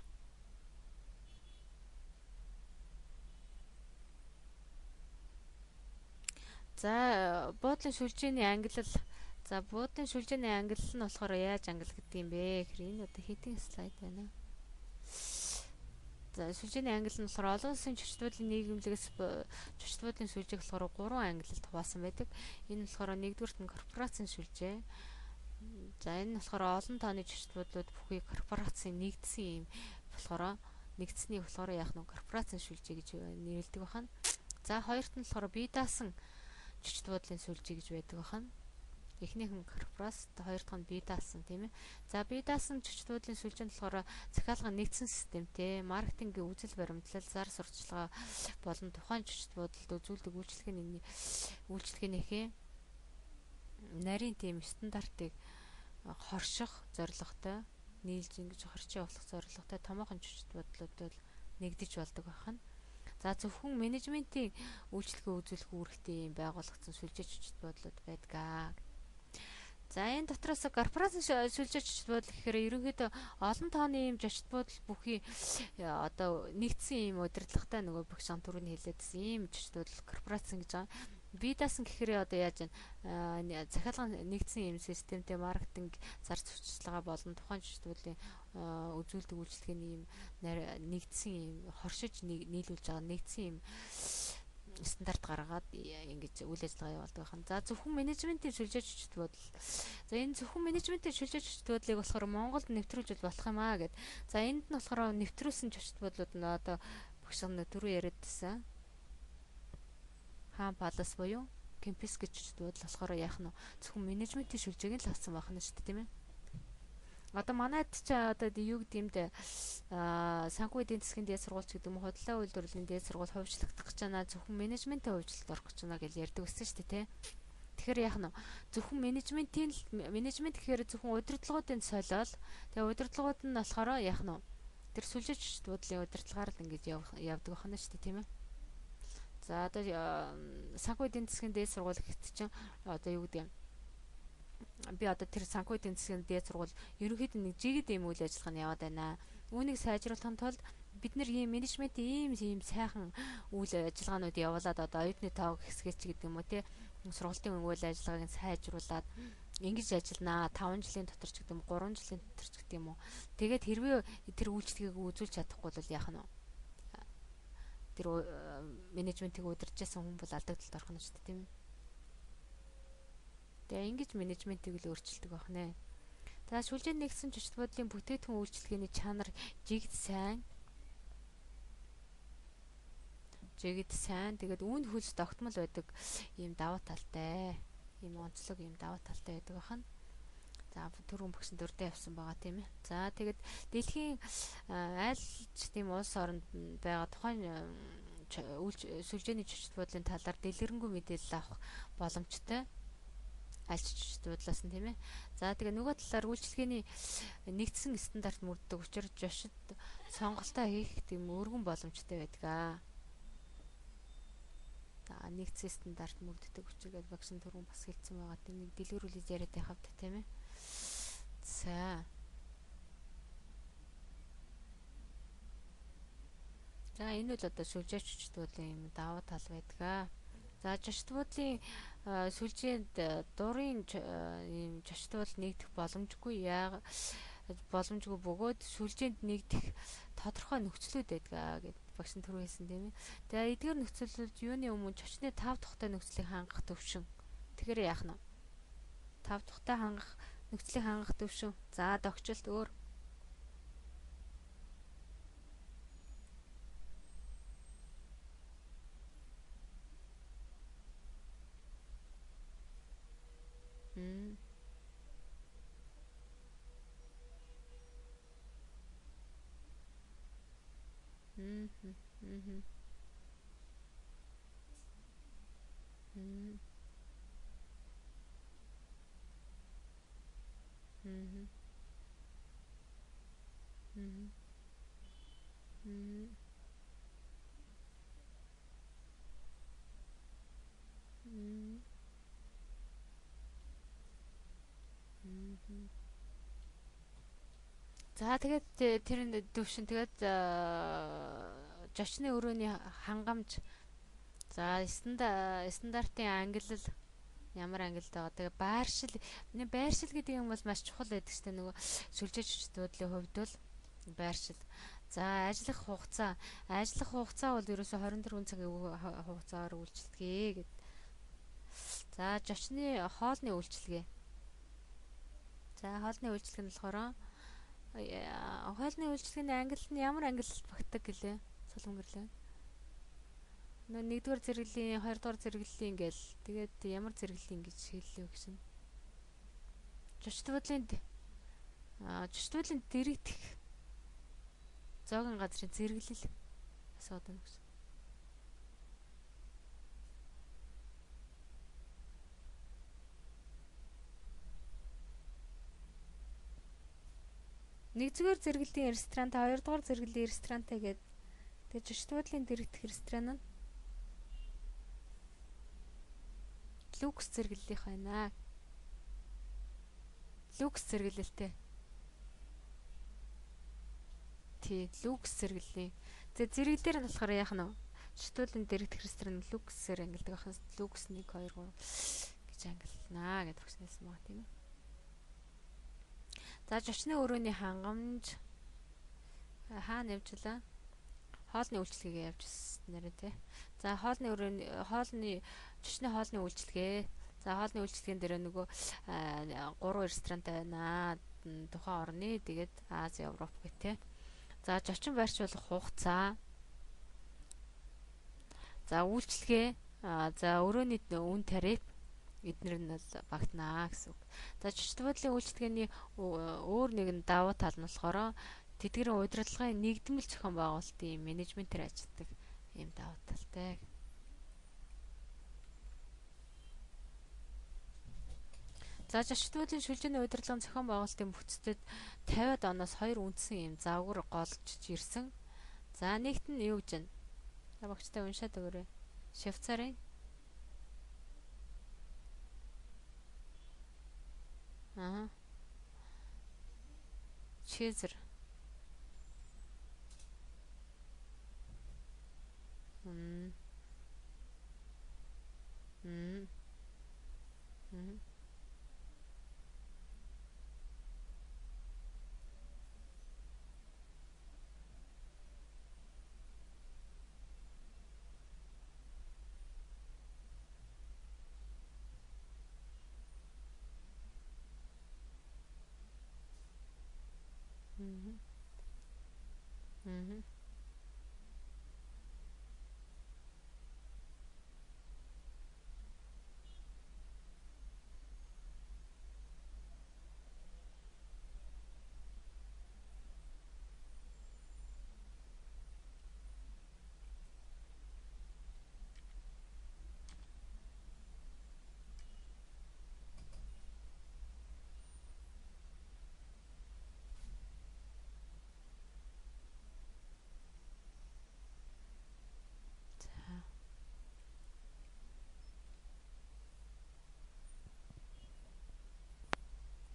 A: За, буудлын сүлжээний ангилал. За, буудлын сүлжээний ангилал нь болохоор яаж ангилагддаг юм бэ гэхээр энэ одоо хэдэн слайд байна. За, сүлжээний ангилал нь болохоор олон улсын чөчт буудлын нийгэмлэгээс чөчт буудлын сүлжээг болохоор 3 ангилалд хуваасан байдаг. Энэ болохоор нэгдүгüрт нь корпорацийн сүлжээ. За, энэ нь болохоор олон тооны чөчт буудлууд бүхий корпорацийн нэгдсэн юм болохоор нэгдсэнийг болохоор яах нь корпорацийн сүлжээ гэж нэрлэдэг байна. За, хоёрт нь болохоор бие даасан чөчт буудлын сүлжээ гэж байдаг байна. Эхнийх нь корпорац, хоёр дахь нь бие даасан, тийм ээ. За, бие даасан чөчт буудлын сүлжээ нь болохоор захиалгын нэгдсэн системтэй, маркетингийн үзэл баримтлал, зар сурталчилгаа болон тухайн чөчт буудалд үзүүлдэг үйлчилгээнийхээ нарийн тийм стандартыг хорших зорилготой, нийлж ингэж хорч явуулах зорилготой томоохон чөчт буудлууд бол нэгдэж болдог байна. За, зөвхөн менежментийн үйлчилгээ үзүүлэх үүрэгтэй юм байгуулагдсан сүлжээ чөчт буудлууд байдаг. За, энэ дотроос корпорацийн сүлжээ чөчт буудал гэхээр ерөнхийдөө олон тооны ийм жочт буудал бүхий одоо нэгдсэн ийм удирдлагатай нөгөө багш түрүүний хэлээдсэн ийм чөчт буудал корпорацийн гэж байгаа. Бие даасан гэхээр одоо яаж вэ? Захиалгын нэгдсэн ийм системтэй маркетинг, зар сурталчилгаа болон тухайн чөчт буудлын үзүүлдэг үйлчилгээний ийм нэгдсэн ийм хоршиж нийлүүлж байгаа нэгдсэн ийм стандарт гаргаад ингэж үйл ажиллагаа явуулдаг байна. За, зөвхөн менежментийн сүлжээ чөчт буудал. За, энэ зөвхөн менежментийн сүлжээ чөчт буудлыг болохоор Монголд нэвтрүүлж болох юм аа гэд. За, энд нь болохоор нэвтрүүлсэн чөчт буудлууд нь одоо багш нар түрүү яриадсэн. Хаан Палас буюу Кемпис гэж чөчт буудал болохоор яах нь зөвхөн менежментийн сүлжээг нь л авсан байх нь шүү дээ, тийм ээ. Одоо манайд ч одоо юу гэдэг юм дээ, санхүү эдийн засгийн дээд сургууль ч гэдэг юм уу, худалдаа үйлдвэрлэлийн дээд сургууль хувьчлагдах гэж байна, зөвхөн менежментийн хувьчлалд орох гэж байна гэж ярьдаг байсан шүү дээ, тий. Тэгэхээр яах нь зөвхөн менежментийн менежмент гэхээр зөвхөн удирдлагуудын солиол, тэгээ удирдлагууд нь болохоор яах нь тэр сүлжээч буудлын удирдлагаар л ингэж явдаг байна шүү дээ, тийм ээ. За, одоо санхүү эдийн засгийн дээд сургууль гэхэд чинь одоо юу гэдэг юм, би одоо тэр санхүү эдийн засгийн дээд сургууль ерөнхийдөө нэг жигэд ийм үйл ажиллагаа нь яваад байна. Үүнийг сайжруулахын тулд бид нэр ийм менежментийн ийм сайхан үйл ажиллагаанууд явуулаад одоо оюутны тоог хэсгээч гэдэг юм уу, тий, сургалтын үйл ажиллагааг нь сайжруулад ингэж ажилланаа 5 жилийн дотор ч гэдэг юм, 3 жилийн дотор ч гэдэг юм уу. Тэгээд хэрвээ тэр үйлчлэгийг үзүүлж чадахгүй бол яах нь вэ? Тэр менежментийг удирдах байсан хүн бол алдагдлалд орох нь шүү дээ, тийм ээ. Тэгээ ингэж менежментийг л өөрчилдөг байх нэ. За, сүлжээнд нэгдсэн чөчт буудлын бүтээгдэхүүн үйлчилгээний чанар жигд сайн. Тэгээд үүнд хөлс тогтмол байдаг ийм давуу талтай. Ийм онцлог ийм давуу талтай байдаг байна. За, түрүүн багш дөрдөө явсан байгаа, тийм ээ. За, тэгээд дэлхийн аль ч тийм улс оронд байгаа тухайн сүлжээний чөчт буудлын талаар дэлгэрэнгүй мэдээлэл авах боломжтой. Альч чөчт буудлаас нь, тийм ээ. За, тэгээ нөгөө талаар үйлчилгээний нэгдсэн стандарт мөрддөг учраас жошид сонголтоо хийх тийм өргөн боломжтой байдаг. За нэгдсэн стандарт мөрддөг учир гэдээ багш нь түрүүн бас хэлсэн байгаа. Тэр нэг дэлгэрүүлж яриад байхав та тийм ээ. За. За энэ бол одоо сүлжээ зочид буудлын юм давуу тал байдаг. За зочид буудлын сүлжээнд дурын ийм зочид буудал нэгдэх боломжгүй яа боломжгүй бөгөөд сүлжээнд нэгдэх тодорхой нөхцлүүд байдаг гэд багш нь түрүү хэлсэн тийм ээ. Тэгээ эдгээр нөхцөлүүд юуны өмнө зочны 5 тухтай нөхцөлийг хангах төвшин. Тэгэхээр яах нь? 5 тухтай хангах нөхцөлийг хангах төвшин. За догчлолт өөр. Мм. Мм. Мм. Мм. Мм. Мм. Мм. Мм. Мм. За тэгээд тэр төвшин тэгээд зочны өрөөний хангамж. За стандартын ангиллал ямар ангилалд байгаа. Тэгээ байршил, миний байршил гэдэг юм бол маш чухал байдаг шүү дээ. Нөгөө сүлжээ зочид буудлын хувьд бол байршил. За ажиллах хугацаа. Ажиллах хугацаа бол ерөөсө 24 цагийн хугацаагаар үйлчилдэг гэд. За зочны хоолны үйлчилгээ. За хоолны үйлчилгээ нь болохоор хоолны үйлчилгээний ангиллал нь ямар ангиллалд багтдаг гэлээ? Солон гэрлээ. Нөө нэгдүгээр зэрэглэлийн, хоёрдугаар зэрэглэлийн ингээл тэгээд ямар зэрэглэлийн гэж хэллээ гэсэн. Зочид буудлын зочид буудлын дэрэгдэх зоогийн газрын зэрэглэл асуудаг гэсэн. Нэгдүгээр зэрэглэлийн ресторантай, хоёрдугаар зэрэглэлийн ресторантай гээд тэгээд зочид буудлын дэрэгдэх ресторан нь люкс зэрэглэлийнх байна. Люкс зэрэглэлтэй. Тий, люкс зэрэглэлийн. Тэгээ зэрэглэлээр нь болохоор яах нь вэ? Зочид буудлын дэрэгдэх ресторан люксээр ангилдаг ахаас люкс 1 2 3 гэж ангилнаа гэдээ багш хэлсэн байгаа тийм ээ. За зочны өрөөний хангамж хаана явжлаа? Хоолны үйлчилгээг явжсэн нэрээ тий. За хоолны өрөөний хоолны зочны хоолны үйлчилгээ. За хоолны үйлчилгээн дээр нөгөө 3 ресторантай байна. Тухайн орны тэгээд Ази, Европ гэх тий. За зочин байрч болох хугацаа. За үйлчилгээ. За өрөөний үн тариф эднэр нь бол багтнаа гэсэн үг. За зочид буудлын үйлчилгээний өөр нэгэн давуу тал нь болохоор тэдгэрийн удирдлагын нэгдмэл зохион байгуулалтын менежментээр ажилладаг ийм давуу талтай. За зочид буудлын шүлжээний удирдлагын зохион байгуулалтын бүтцэд 50-ад оноос хоёр үндсэн ийм загвар голжиж ирсэн. За нэгт нь юу гэж вэ? За багчтай уншаад өгөөрэй. Швейцарын Аа. Чезер. Мм. Мм. Мм. Мм. Мм.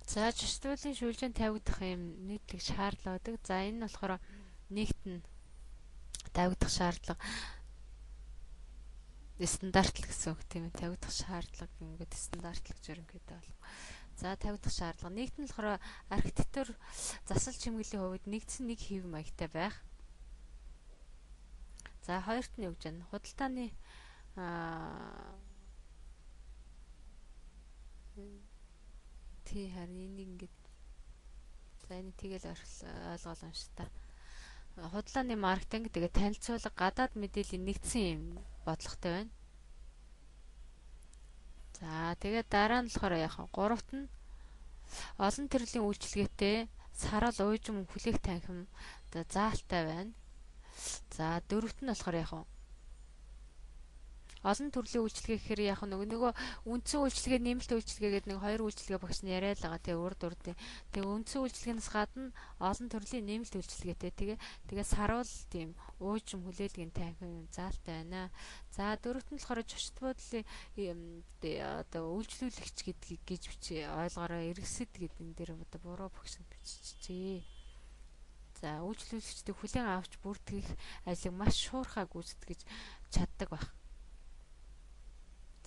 A: За зочдлын шүлжээнд тавигдах юм нийтлэг шаардлага байдаг. За энэ нь болохоор нэгт нь тавигдах шаардлага стандарт л гэсэн үг тийм ээ. Тавигдах шаардлага гингүүд стандарт л гэж ерөнхийдөө болох. За тавигдах шаардлага нэгт нь болохоор архитектур засал чимэглэлийн хувьд нэгдсэн нэг хэв маягтай байх. За хоёрт нь юу гэж байна? Худалдааны тий харин энийг ингээд за энийг тэгэл ойлгоол унш та. Худалдааны маркетинг тэгээ танилцуулга гадаад мэдээллийн нэгдсэн юм бодлоготой байна. За тэгээд дараа нь болохоор яах вэ? Гуравт нь олон төрлийн үйлчилгээтэй сарал уйжим хүлээх танхим заалтай байна. За дөрөвт нь болохоор яах вэ? Олон төрлийн үйлчилгээ гэхээр яг нөгөө үндсэн үйлчилгээ, нэмэлт үйлчилгээ гэдэг нэг хоёр үйлчилгээ багш нь яриад байгаа тий урд урд. Тэгээ үндсэн үйлчилгээнээс гадна олон төрлийн нэмэлт үйлчилгээтэй. Тэгээ саруул тийм уужим хүлээлгийн танхим заалтай байна. За дөрөвт нь болохоор зочид буудлын одоо үйлчлүүлэгч гэдгийг гэж бичээ ойлгоорой. Эргэсэд гэдэг энэ дээр одоо буруу багш нь биччихжээ. За үйлчлүүлэгчдийг хүлээн авч бүртгэх ажлыг маш шуурхай гүйцэтгэж чаддаг байх.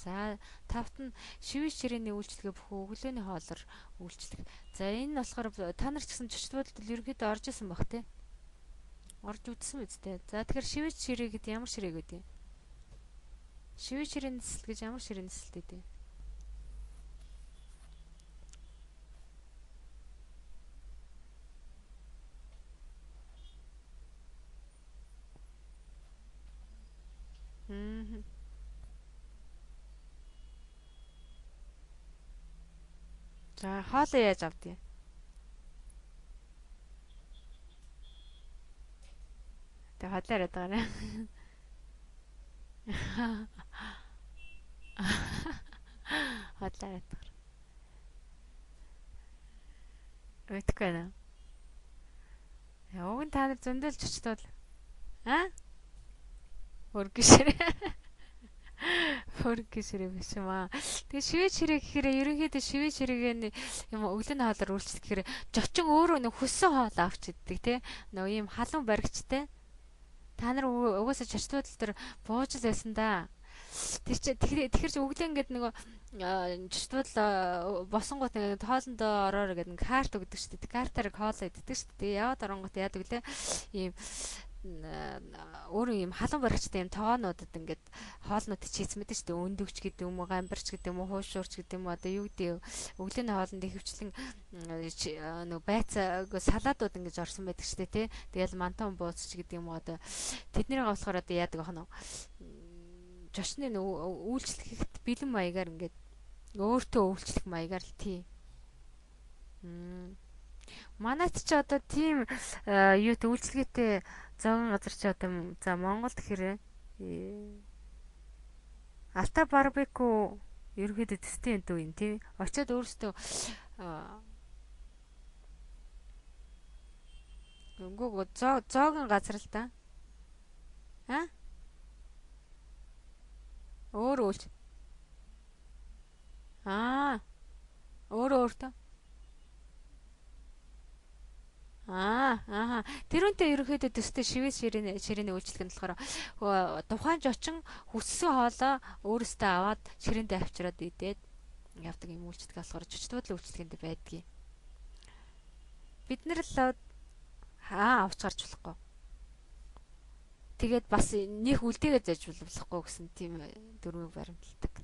A: За тавт нь шивээс ширээний үйлчилгээ бүхүү өглөөний хоолоор үйлчлэх. За энэ нь болохоор та нар ч гэсэн зочид буудлын ерөнхийдөө орж исэн баг тий. Орж үзсэн биз дээ. За тэгэхээр шивээс ширээ гэдэг ямар ширээ гэдэг юм? Шивээс ширээний нислэл гэж ямар ширээний нислэл гэдэг юм? За хоолоо яаж авдгийг? Тэг хоолоо яриад байгаа юм. Хоолоо яриад байгаа. Мэдэхгүй байна. Уг нь та нар зөндөл зочдод. Аа? Хөргөн ширээ. Хөргөн ширээ биш юм аа. Тэгээ шивээ ширээ гэхээр ерөнхийдөө шивээ ширээгээ юм өглөөний хоолоор үйлчлэх гэхээр зочин өөрөө нэг хүссэн хоол авч иддэг тий. Нөгөө ийм халуун баригчтай. Та нар угаасаа зочид буудлын дээр бууж л байсан да. Тэр чи тэгэхээр чи өглөө ингээд нөгөө зочид буудал босонгууд нэг хоолндоо ороорой гэдэг нэг карт өгдөг шүү дээ. Картаар хоолоо иддэг шүү дээ. Тэгээ яваад оронгууд яадаг лээ. Ийм өөрөө ийм халуун баригчтай ийм тогоонуудад ингээд хоолнууд чийцэн мэдэн шүү дээ. Өндөгч гэдэг юм уу, гамбарч гэдэг юм уу, хуушуурч гэдэг юм уу, одоо юу гэдэг өглөөний хоолнд ихэвчлэн нөгөө байцаа салаадууд ингэж орсон байдаг шүү дээ тий. Тэгэл мантан бууцч гэдэг юм уу, одоо тэднийг болохоор одоо яадаг вэ хнө? Жочны үйлчлэхэд бэлэн маягаар ингээд өөртөө үйлчлэх маягаар л тий. Манайд ч одоо тийм юу үйлчлэгээтэй зогон газар чи одоо за Монголд гэхээр Алта барбеку ерөнхийдөө төстэй юм дүү юм тий. Очоод өөрсдөө үгүй зоогон газар л да. А? Өөр үйлч. Аа. Өөрөө өөртөө. Аа, ааха. Тэрүүнтэй ерөнхийдөө төстэй шивээс ширээний үйлчлэг нь болохоор тухайн жочин хүссэн хоолоо өөрөөсөө аваад ширээндээ авчираад идээд явдаг юм үйлчлэг болохоор зочид буудлын үйлчлэгэнд байдгийг. Бид нар л авч гарч болохгүй. Тэгээд бас нэх үлдээгээ зэж болохгүй гэсэн тийм дүрмийг баримталдаг.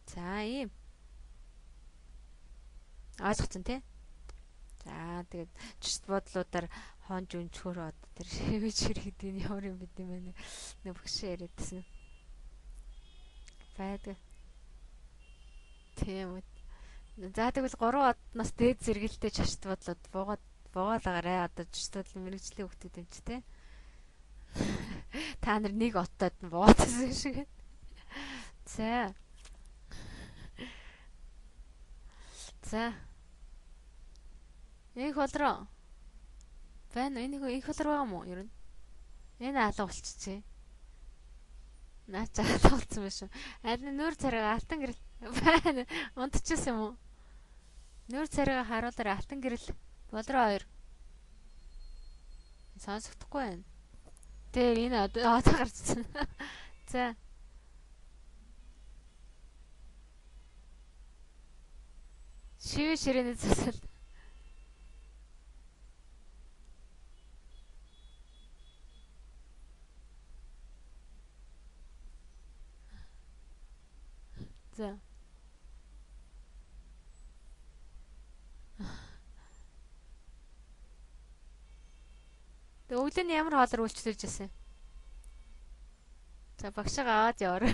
A: За ийм. Ойлгоцсон тий? За тэгээд зочид буудлуудаар хонж өнчгөр одоо тэр шивэж хэрэгдэг нь ямар юм бэ юм бэ? Нэг багш яриадсэн. Байдаг. Тийм үү. За тэгвэл 3 одноос дээд зэрэгэлтэй зочид буудлууд буугаад агаарэ. Одоо зочид буудлын мэргэжлийн хүүхдүүд юм чи те. Та нар нэг оттод нь буугаадсан шиг. За. За. Их болроо. Байна уу? Энэ их болроо байгаа мó ер нь? Энэ алга болчихжээ. Наа чи алга болсон байх шүү. Аль нь нүүр царайг алтан гэрэл байна. Унтчихсан юм уу? Нүүр царайгаа харуулаарай. Алтан гэрэл болроо 2. Сонсогдохгүй байна. Тэр энэ одоо гарчсан. За. Шивэ ширээний засал. За. Тэгээ өглөө нь ямар хоолоор үйлчлүүлж байсан? За багшаага аваад яваарай.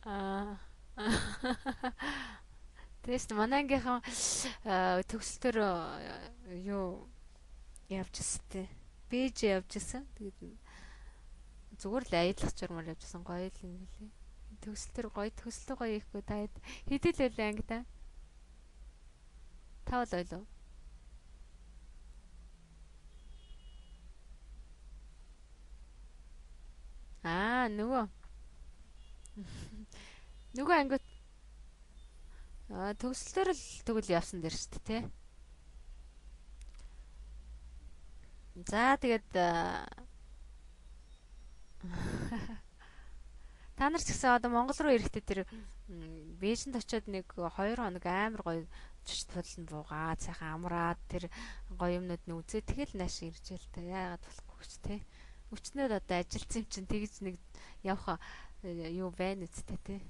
A: Аа. Тэгээс манай ангийнхан төгсөлтөөр юу явж ирсэн те. Бэж явж ирсэн. Тэгээд зүгээр л аялах журмаар явж ирсэн гоё л юм билээ. Төгсөлтөр гоё, төгсөлтөө гоё ихгүй та хэдэл байлаа анги та? Тав л ойлоо. Аа, нөгөө ангид төгсөлтөөр л тэгвэл явсан дэр шүү дээ, тэ. За тэгээд та нар ч гэсэн одоо Монгол руу ирэхдээ тэр Бээжинд очиод нэг 2 хоног амар гоё чичт бодлон буугаад сайхан амраад тэр гоё юмнууд нь үзээ тэгэл нааш ирж л та яагаад болохгүй ч те. Өчнөд одоо ажилтсан юм чинь тэгж нэг явах юу байна үсттэй те.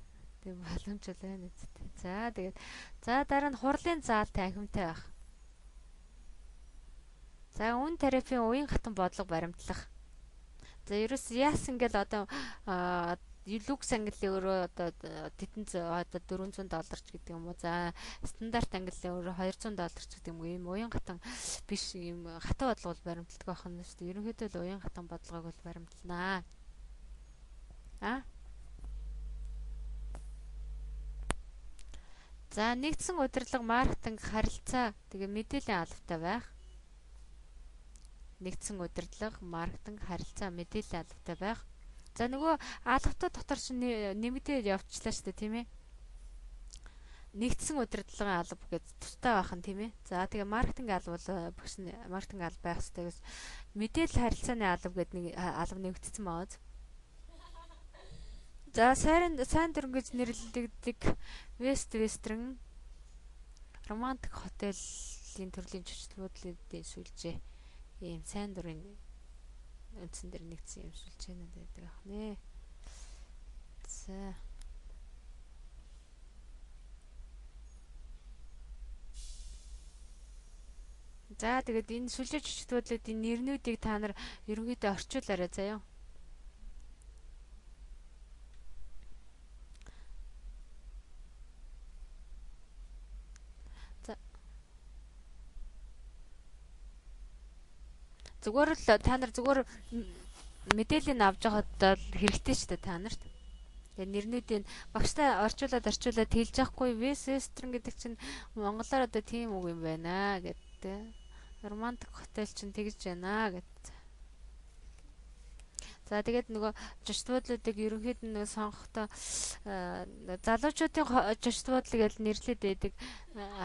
A: Тэг боломж байна үсттэй. За тэгээд за дараа нь хурлын заал танхимтай байх. За үн тарифын уян хатан бодлого баримтлах. За ерөөс яасан гэл одоо люкс ангиллын өрөө одоо тэдэн одоо 400 доллар ч гэдэг юм уу. За стандарт ангиллын өрөө 200 доллар ч гэдэг юм уу. Ийм уян хатан биш ийм хатан бодлого бол баримтлагдаг байх нь шүү дээ. Ерөнхийдөө л уян хатан бодлогыг бол баримтланаа. А? За нэгдсэн удирдлага, маркетинг, харилцаа тэгээ мэдээллийн албатай байх. Нэгдсэн удирдлага, маркетинг, харилцаа, мэдээллийн албатай байх. За нөгөө албатай дотор чинь нэмэгдээд явчихлаа шүү дээ, тийм ээ. Нэгдсэн удирдлагын алба гэж тустай байх нь тийм ээ. За тэгээ маркетинг алба бол багш маркетинг алба байх хэрэгтэй гэж мэдээлэл харилцааны алба гэдэг нэг алба нэгдсэн байгаа. За сайн дөрөн гэж нэрлэгддэг West Western Romantic Hotel-ийн төрлийн жүжиглүүдлүүдийн сүлжээ. Ийм сайн дурын үндсэн дээр нэгдсэн юм сүлжээнүүд байдаг ах нэ. За. За тэгээд энэ сүлжээ жүжиглүүдлүүдийн нэрнүүдийг та нар ерөнхийдөө орчуулаарай заяа. Зүгээр л та нар зүгээр мэдээллийг авч байхад л хэрэгтэй шүү дээ та нарт. Тэгээ нэрнүүдийг багштай орчуулад хэлж яахгүй West Western гэдэг чинь монголоор одоо тийм үг юм байна гэдэг. Романтик хотел чинь тэгж байна гэд. За тэгээд нөгөө жочтбуудлуудыг ерөнхийд нь нөгөө сонгохдоо залуучуудын жочтбуудлыг л нэрлээд байдаг.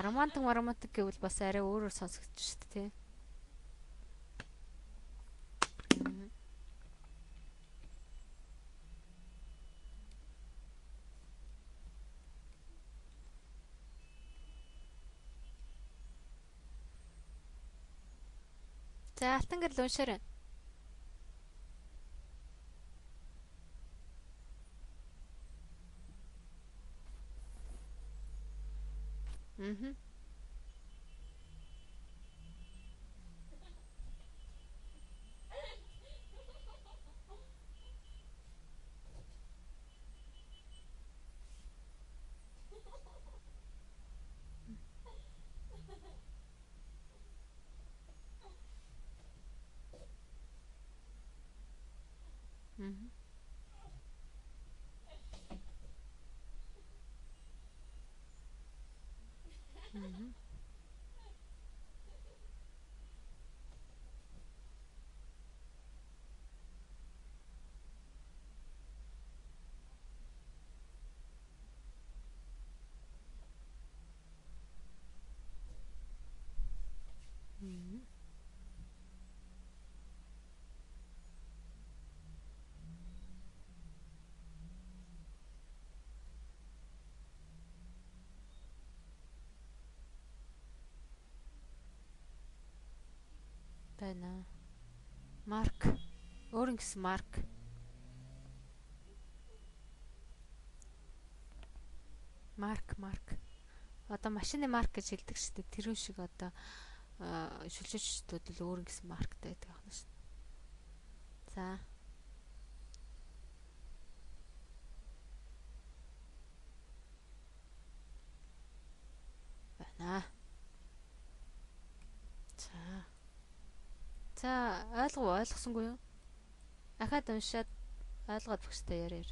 A: Романтик гэвэл бас арай өөрөөр сонсогдож шүү дээ. За алтан гэрэл уншаарай. Мм. Байна. Марк. Өөр ингэсэн марк. Марк. Одоо машины марк гэж хэлдэг шүү дээ. Тэрүүн шиг одоо шүлжээчдүүд л өөр ингэсэн марктай байдаг байна шүү. За. Байна. За. За, ойлгов ойлгосонгүй юу? Ахаад уншаад ойлгоод багштай яриар.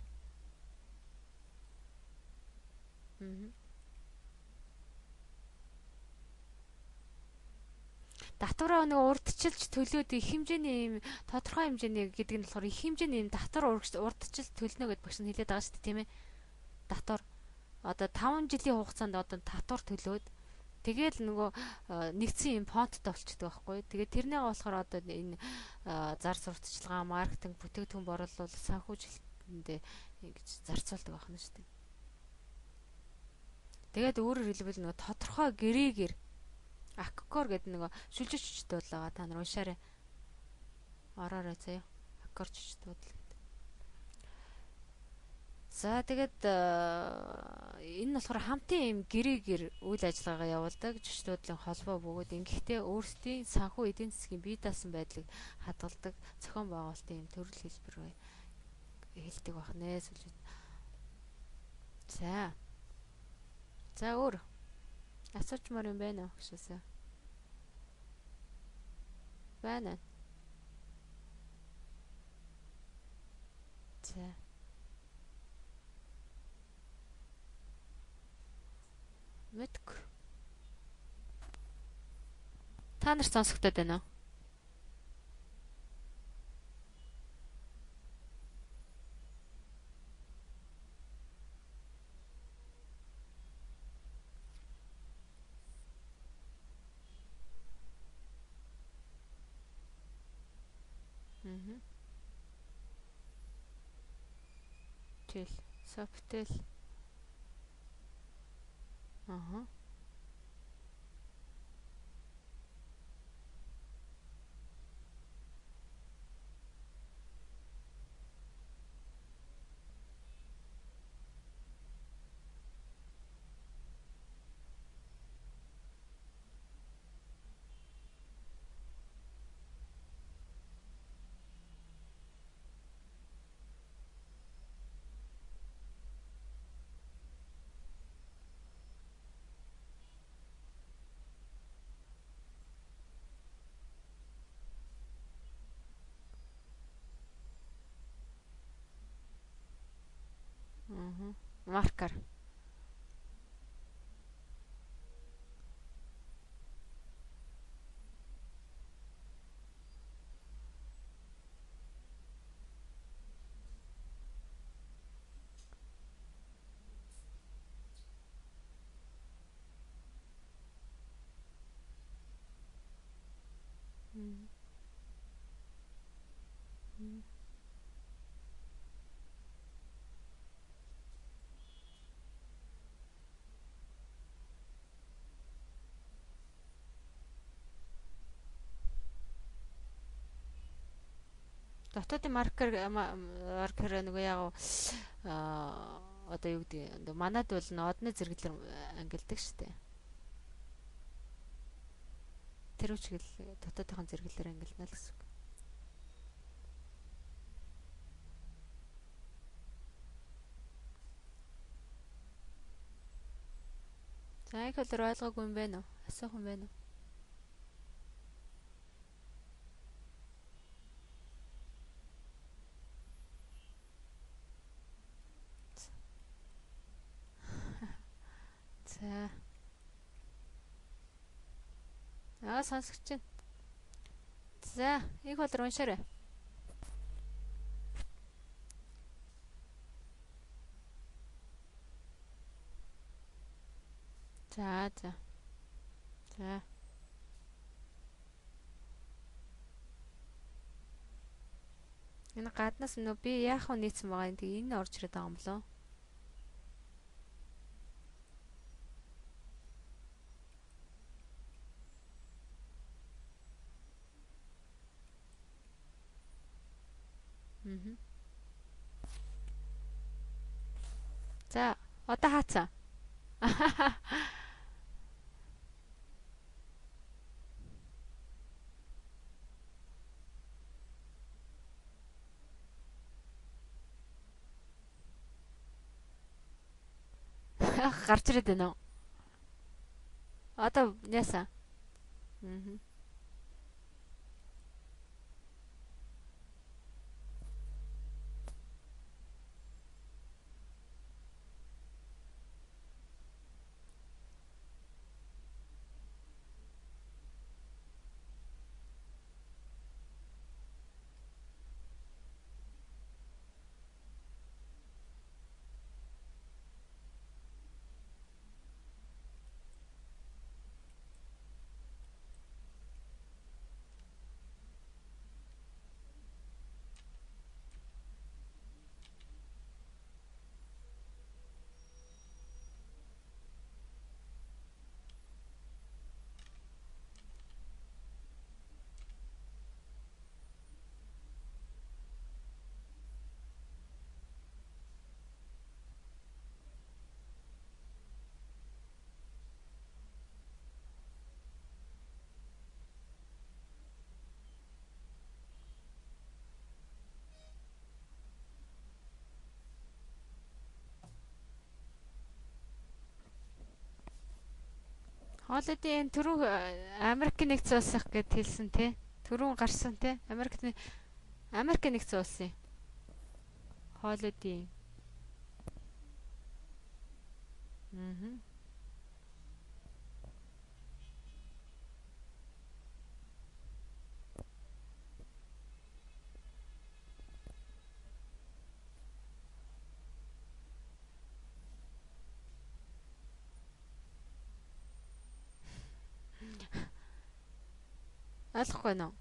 A: Татвараа нэг урдчилж төлөөд их хэмжээний юм тодорхой хэмжээний гэдэг нь болохоор их хэмжээний юм татвар урдчилж төлнө гэдээ багш нь хэлээд байгаа шүү дээ, тийм ээ. Татвар одоо 5 жилийн хугацаанд одоо татвар төлөөд тэгэл нөгөө нэгдсэн юм фондтой болчдөг байхгүй. Тэгээд тэрнийгээ болохоор одоо энэ зар сурталчилгаа, маркетинг, бүтээгдэхүүн борлуул, санхүүжилтэндээ ингэж зарцуулдаг байна шүү дээ. Тэгээд өөрөөр хэлбэл нөгөө тодорхой гэрээгээр Аккор гэдэг нөгөө шүлжээчд бол байгаа. Та нар уншаарай. Ороорой заяа. Аккор чичд бол гэдэг. За тэгээд энэ нь болохоор хамтын юм гэрээгээр үйл ажиллагаагаа явуулдаг жүжигчдийн холбоо бөгөөд ингэхдээ өөрсдийн санхүү эдийн засгийн бие даасан байдлыг хадгалдаг зохион байгуулалтын юм төрөл хэлбэр хэлдэг байна. За. За өөр асуучмаар юм байна уу гэшээсээ. Байна. За. Мэдгүй. Та нар сонсогдоод байна уу? Тэл, Sofitel. Аха. Маркер. Дотоодын маркер нөгөө яг одоо юу гэдэг манад бол одны зэрэглэр ангилдаг шүү дээ. Тэр үчигэл дотоодынхон зэрэглэр ангилна л гэсэн үг. За их болор ойлгоогүй юм байна уу? Асуух юм байна уу? За. Аа сонсогч чинь. За, их болор уншаарай. За, за. За. Энэ гаднаас нөө би яах вэ нийцсэн байгаа юм. Тэг энэ орж ирээд байгаа юм болоо. За, одоо хаацсан. Гарч ирээд байна уу? Одоо яасан? Аа. Holiday Inn түрүү Америк нэгдсэн улсах гэд хэлсэн тий. Түрүүн гарсан тий. Америк нэгдсэн улсын Holiday Inn. Аа. Ойлгохгүй нөө?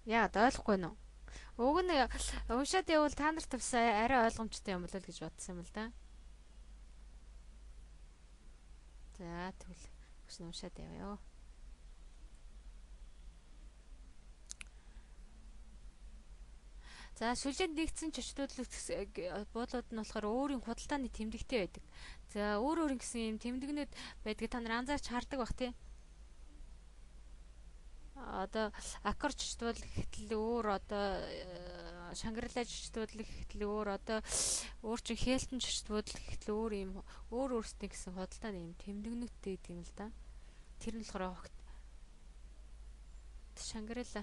A: Яагаад ойлгохгүй нөө? Уг нь уншаад явбал та нарт бас арай ойлгомжтой юм болов гэж бодсон юм л да. За тэгвэл бас уншаад явъя. За сүлжээнд нэгдсэн чочтуудлах буудлууд нь болохоор өөрийн худалдааны тэмдэгтэй байдаг. За өөр өөр гэсэн юм тэмдэгнүүд байдгийг та нар анзаарч хардаг бах тий. Одоо Аккор чочтуудлах гэтэл өөр, одоо Шангрила чочтуудлах гэтэл өөр, одоо өөр чин Хелтон чочтуудлах гэтэл өөр юм өөр өөрсдийн гэсэн худалдааны юм тэмдэгнүүдтэй гэдэг юм л да. Тэр нь болохоор огт Шангрила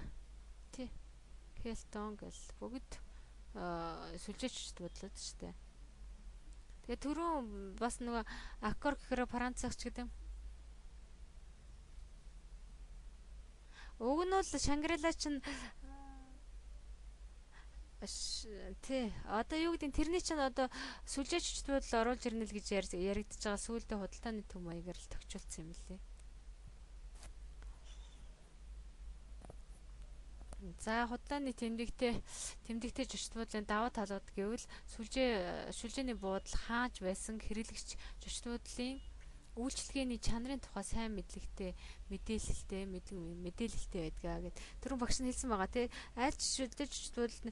A: тий Хелтон гэл бүгд сүлжээ чочтуудлууд шүү дээ. Тэгээ түрүүн бас нөгөө Аккор гэхээр Францх ч гэдэг юм. Уг нь бол Шангрила чинь тий одоо юу гэдэг тэрний чинь одоо сүлжээ чочтуудал оруулж ирнэ л гэж яригдж байгаа сүүлдээ худалдааны төв маягаар л тохиолдсон юм лээ. За худалдааны тэмдэгтэй чочтуудлын даваа талууд гэвэл сүлжээний буудал хааж байсан хэрэглэгч чочтуудлын үйлчилгээний чанарын тухай сайн мэдлэгтэй мэдээлэлтэй байдгаа гэд түрүүн багш нь хэлсэн байгаа тий. Аль сүлжээ чочтуудал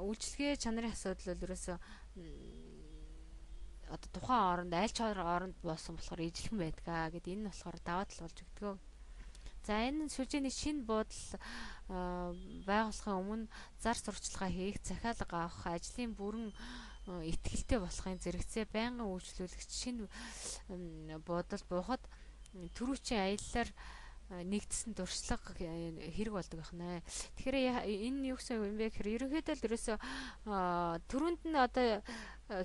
A: үйлчилгээ чанарын асуудал бол ерөөсөө одоо тухайн оронд аль ч оронд буусан болохоор ижилхэн байдгаа гэд энэ нь болохоор даваа тал болж өгдөг. За энэ сүлжээний шинэ буудал байгуулахын өмнө зар сурталчилгаа хийх, захиалга авах, ажлын бүрэн итгэлтэй болохын зэрэгцээ байнгын үйлчлүүлэгч шинэ буудал буухад түрүүчийн аяллаар нэгдсэн туршлага хэрэг болдог байна. Тэгэхээр энэ юу гэсэн юм бэ гэхээр ерөнхийдөө л ерөөсөө түрүүнд нь одоо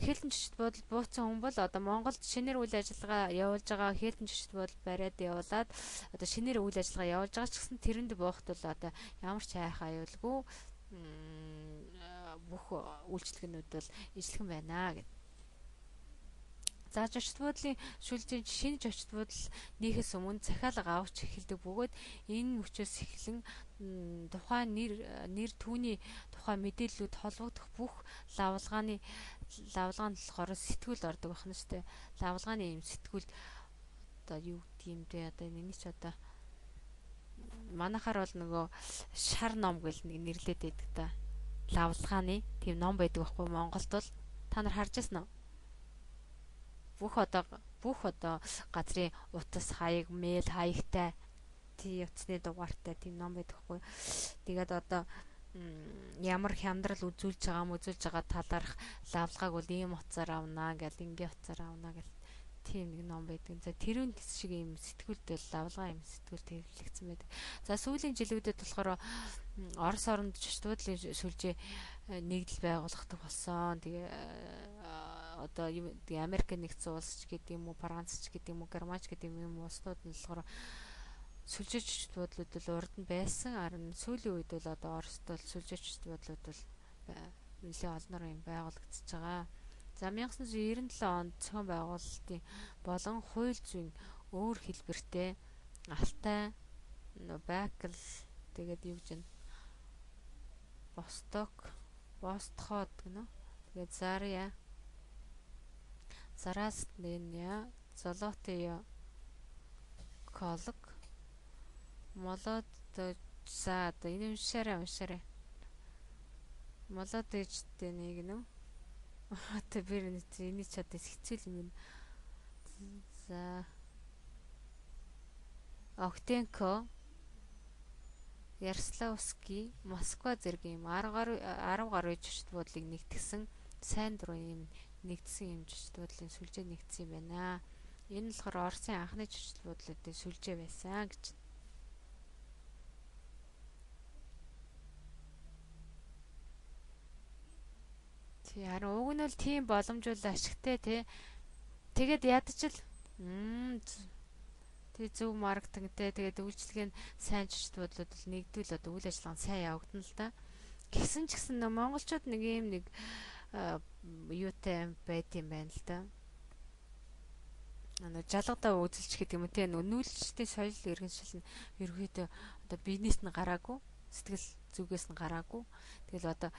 A: хээлтэн чочт буудал бууцсан хүн бол одоо Монголд шинээр үйл ажиллагаа явуулж байгаа хээлтэн чочт буудал бариад явуулаад одоо шинээр үйл ажиллагаа явуулж байгаа ч гэсэн тэрэнд буухад бол одоо ямар ч айх аюулгүй бүх үйлчлэгнүүд бол ижилхэн байна гэд. За зочид буудлын шүлжээнд шинэ зочид буудал нээхээс өмнө захиалга авч эхэлдэг бөгөөд энэ мөчөөс эхлэн тухайн нэр түүний тухай мэдээллүүд холбогдох бүх лавлгааны лавлгаанд болохоор сэтгүүл ордог байна шүү дээ. Лавлгааны ийм сэтгүүлд одоо юу гэдэг юм бэ? Одоо энэ ч одоо манайхаар бол нөгөө шар ном гэл нэг нэрлээд байдаг та. Лавлгааны тийм ном байдаг байхгүй Монголд бол та нар харж байсан уу? Бүх одоо газрын утас хаяг, мэйл хаягтай, тий утасны дугаартай тийм ном байдаг хгүй. Тэгээд одоо ямар хямдрал үзүүлж байгаа талаарх лавлгааг бол ийм утсаар авнаа гэл, ингийн утсаар авнаа гэл тийм нэг ном байдаг. За тэрүүн шиг ийм сэтгүүлд бол лавлгаа ийм сэтгүүл хэвлэгдсэн байдаг. За сүүлийн жилүүдэд болохоор Орос оронд чөтгөдлийн сүлжээ нэгдэл байгуулагдах болсон. Тэгээ одоо Америк нэгдсэн улс ч гэдэг юм уу, Франц ч гэдэг юм уу, Германч гэдэг юм улснууд нь болохоор сүлжээ чөтгөл бодлууд бол урд нь байсан. Харин сүүлийн үед бол одоо Оросд бол сүлжээ чөтгөл бодлууд бол нэлээд олноор юм байгуулагдчихж байгаа. За 1997 онд зохион байгуулалтын болон хууль зүйн өөр хэлбэртэй Алтай, Байкал, тэгээд юу гэж вэ? Восток, Бостход гэнэ. Тэгээд Заря, Зарасныня, Золотые Колог, Молод, за одоо энэ уншаарай. Молодежтэй нэг нэ. Одоо би эний ч одоо хэцүү юм байна. За Октенко, Ярославский, Москва зэрэг ийм 10 гаруй жигчд буудлыг нэгтгсэн сайн дурын ийм нэгдсэн юм жигчд буудлын сүлжээ нэгдсэн юм байна. Энэ нь болохоор Оросын анхны жигчд буудлуудын сүлжээ байсан гэж. Тий, харин уг нь бол тийм боломж бол ашигтай тий. Тэгээд ядаж л тий зөв маркетингтэй тэгээд үйлчилгээ нь сайн жигчд буудлууд бол нэгдвэл одоо үйл ажиллагаа нь сайн явагдана л да. Тэгсэн ч гэсэн нөө монголчууд нэг юм нэг юутай байд юм байна л да. Нөө жалгадаа үзэлч гэдэг юм те, нөө нүүлчдийн соёл иргэншил нь ерөөхдөө одоо бизнес нь гараагүй, сэтгэл зүгээс нь гараагүй. Тэгэл одоо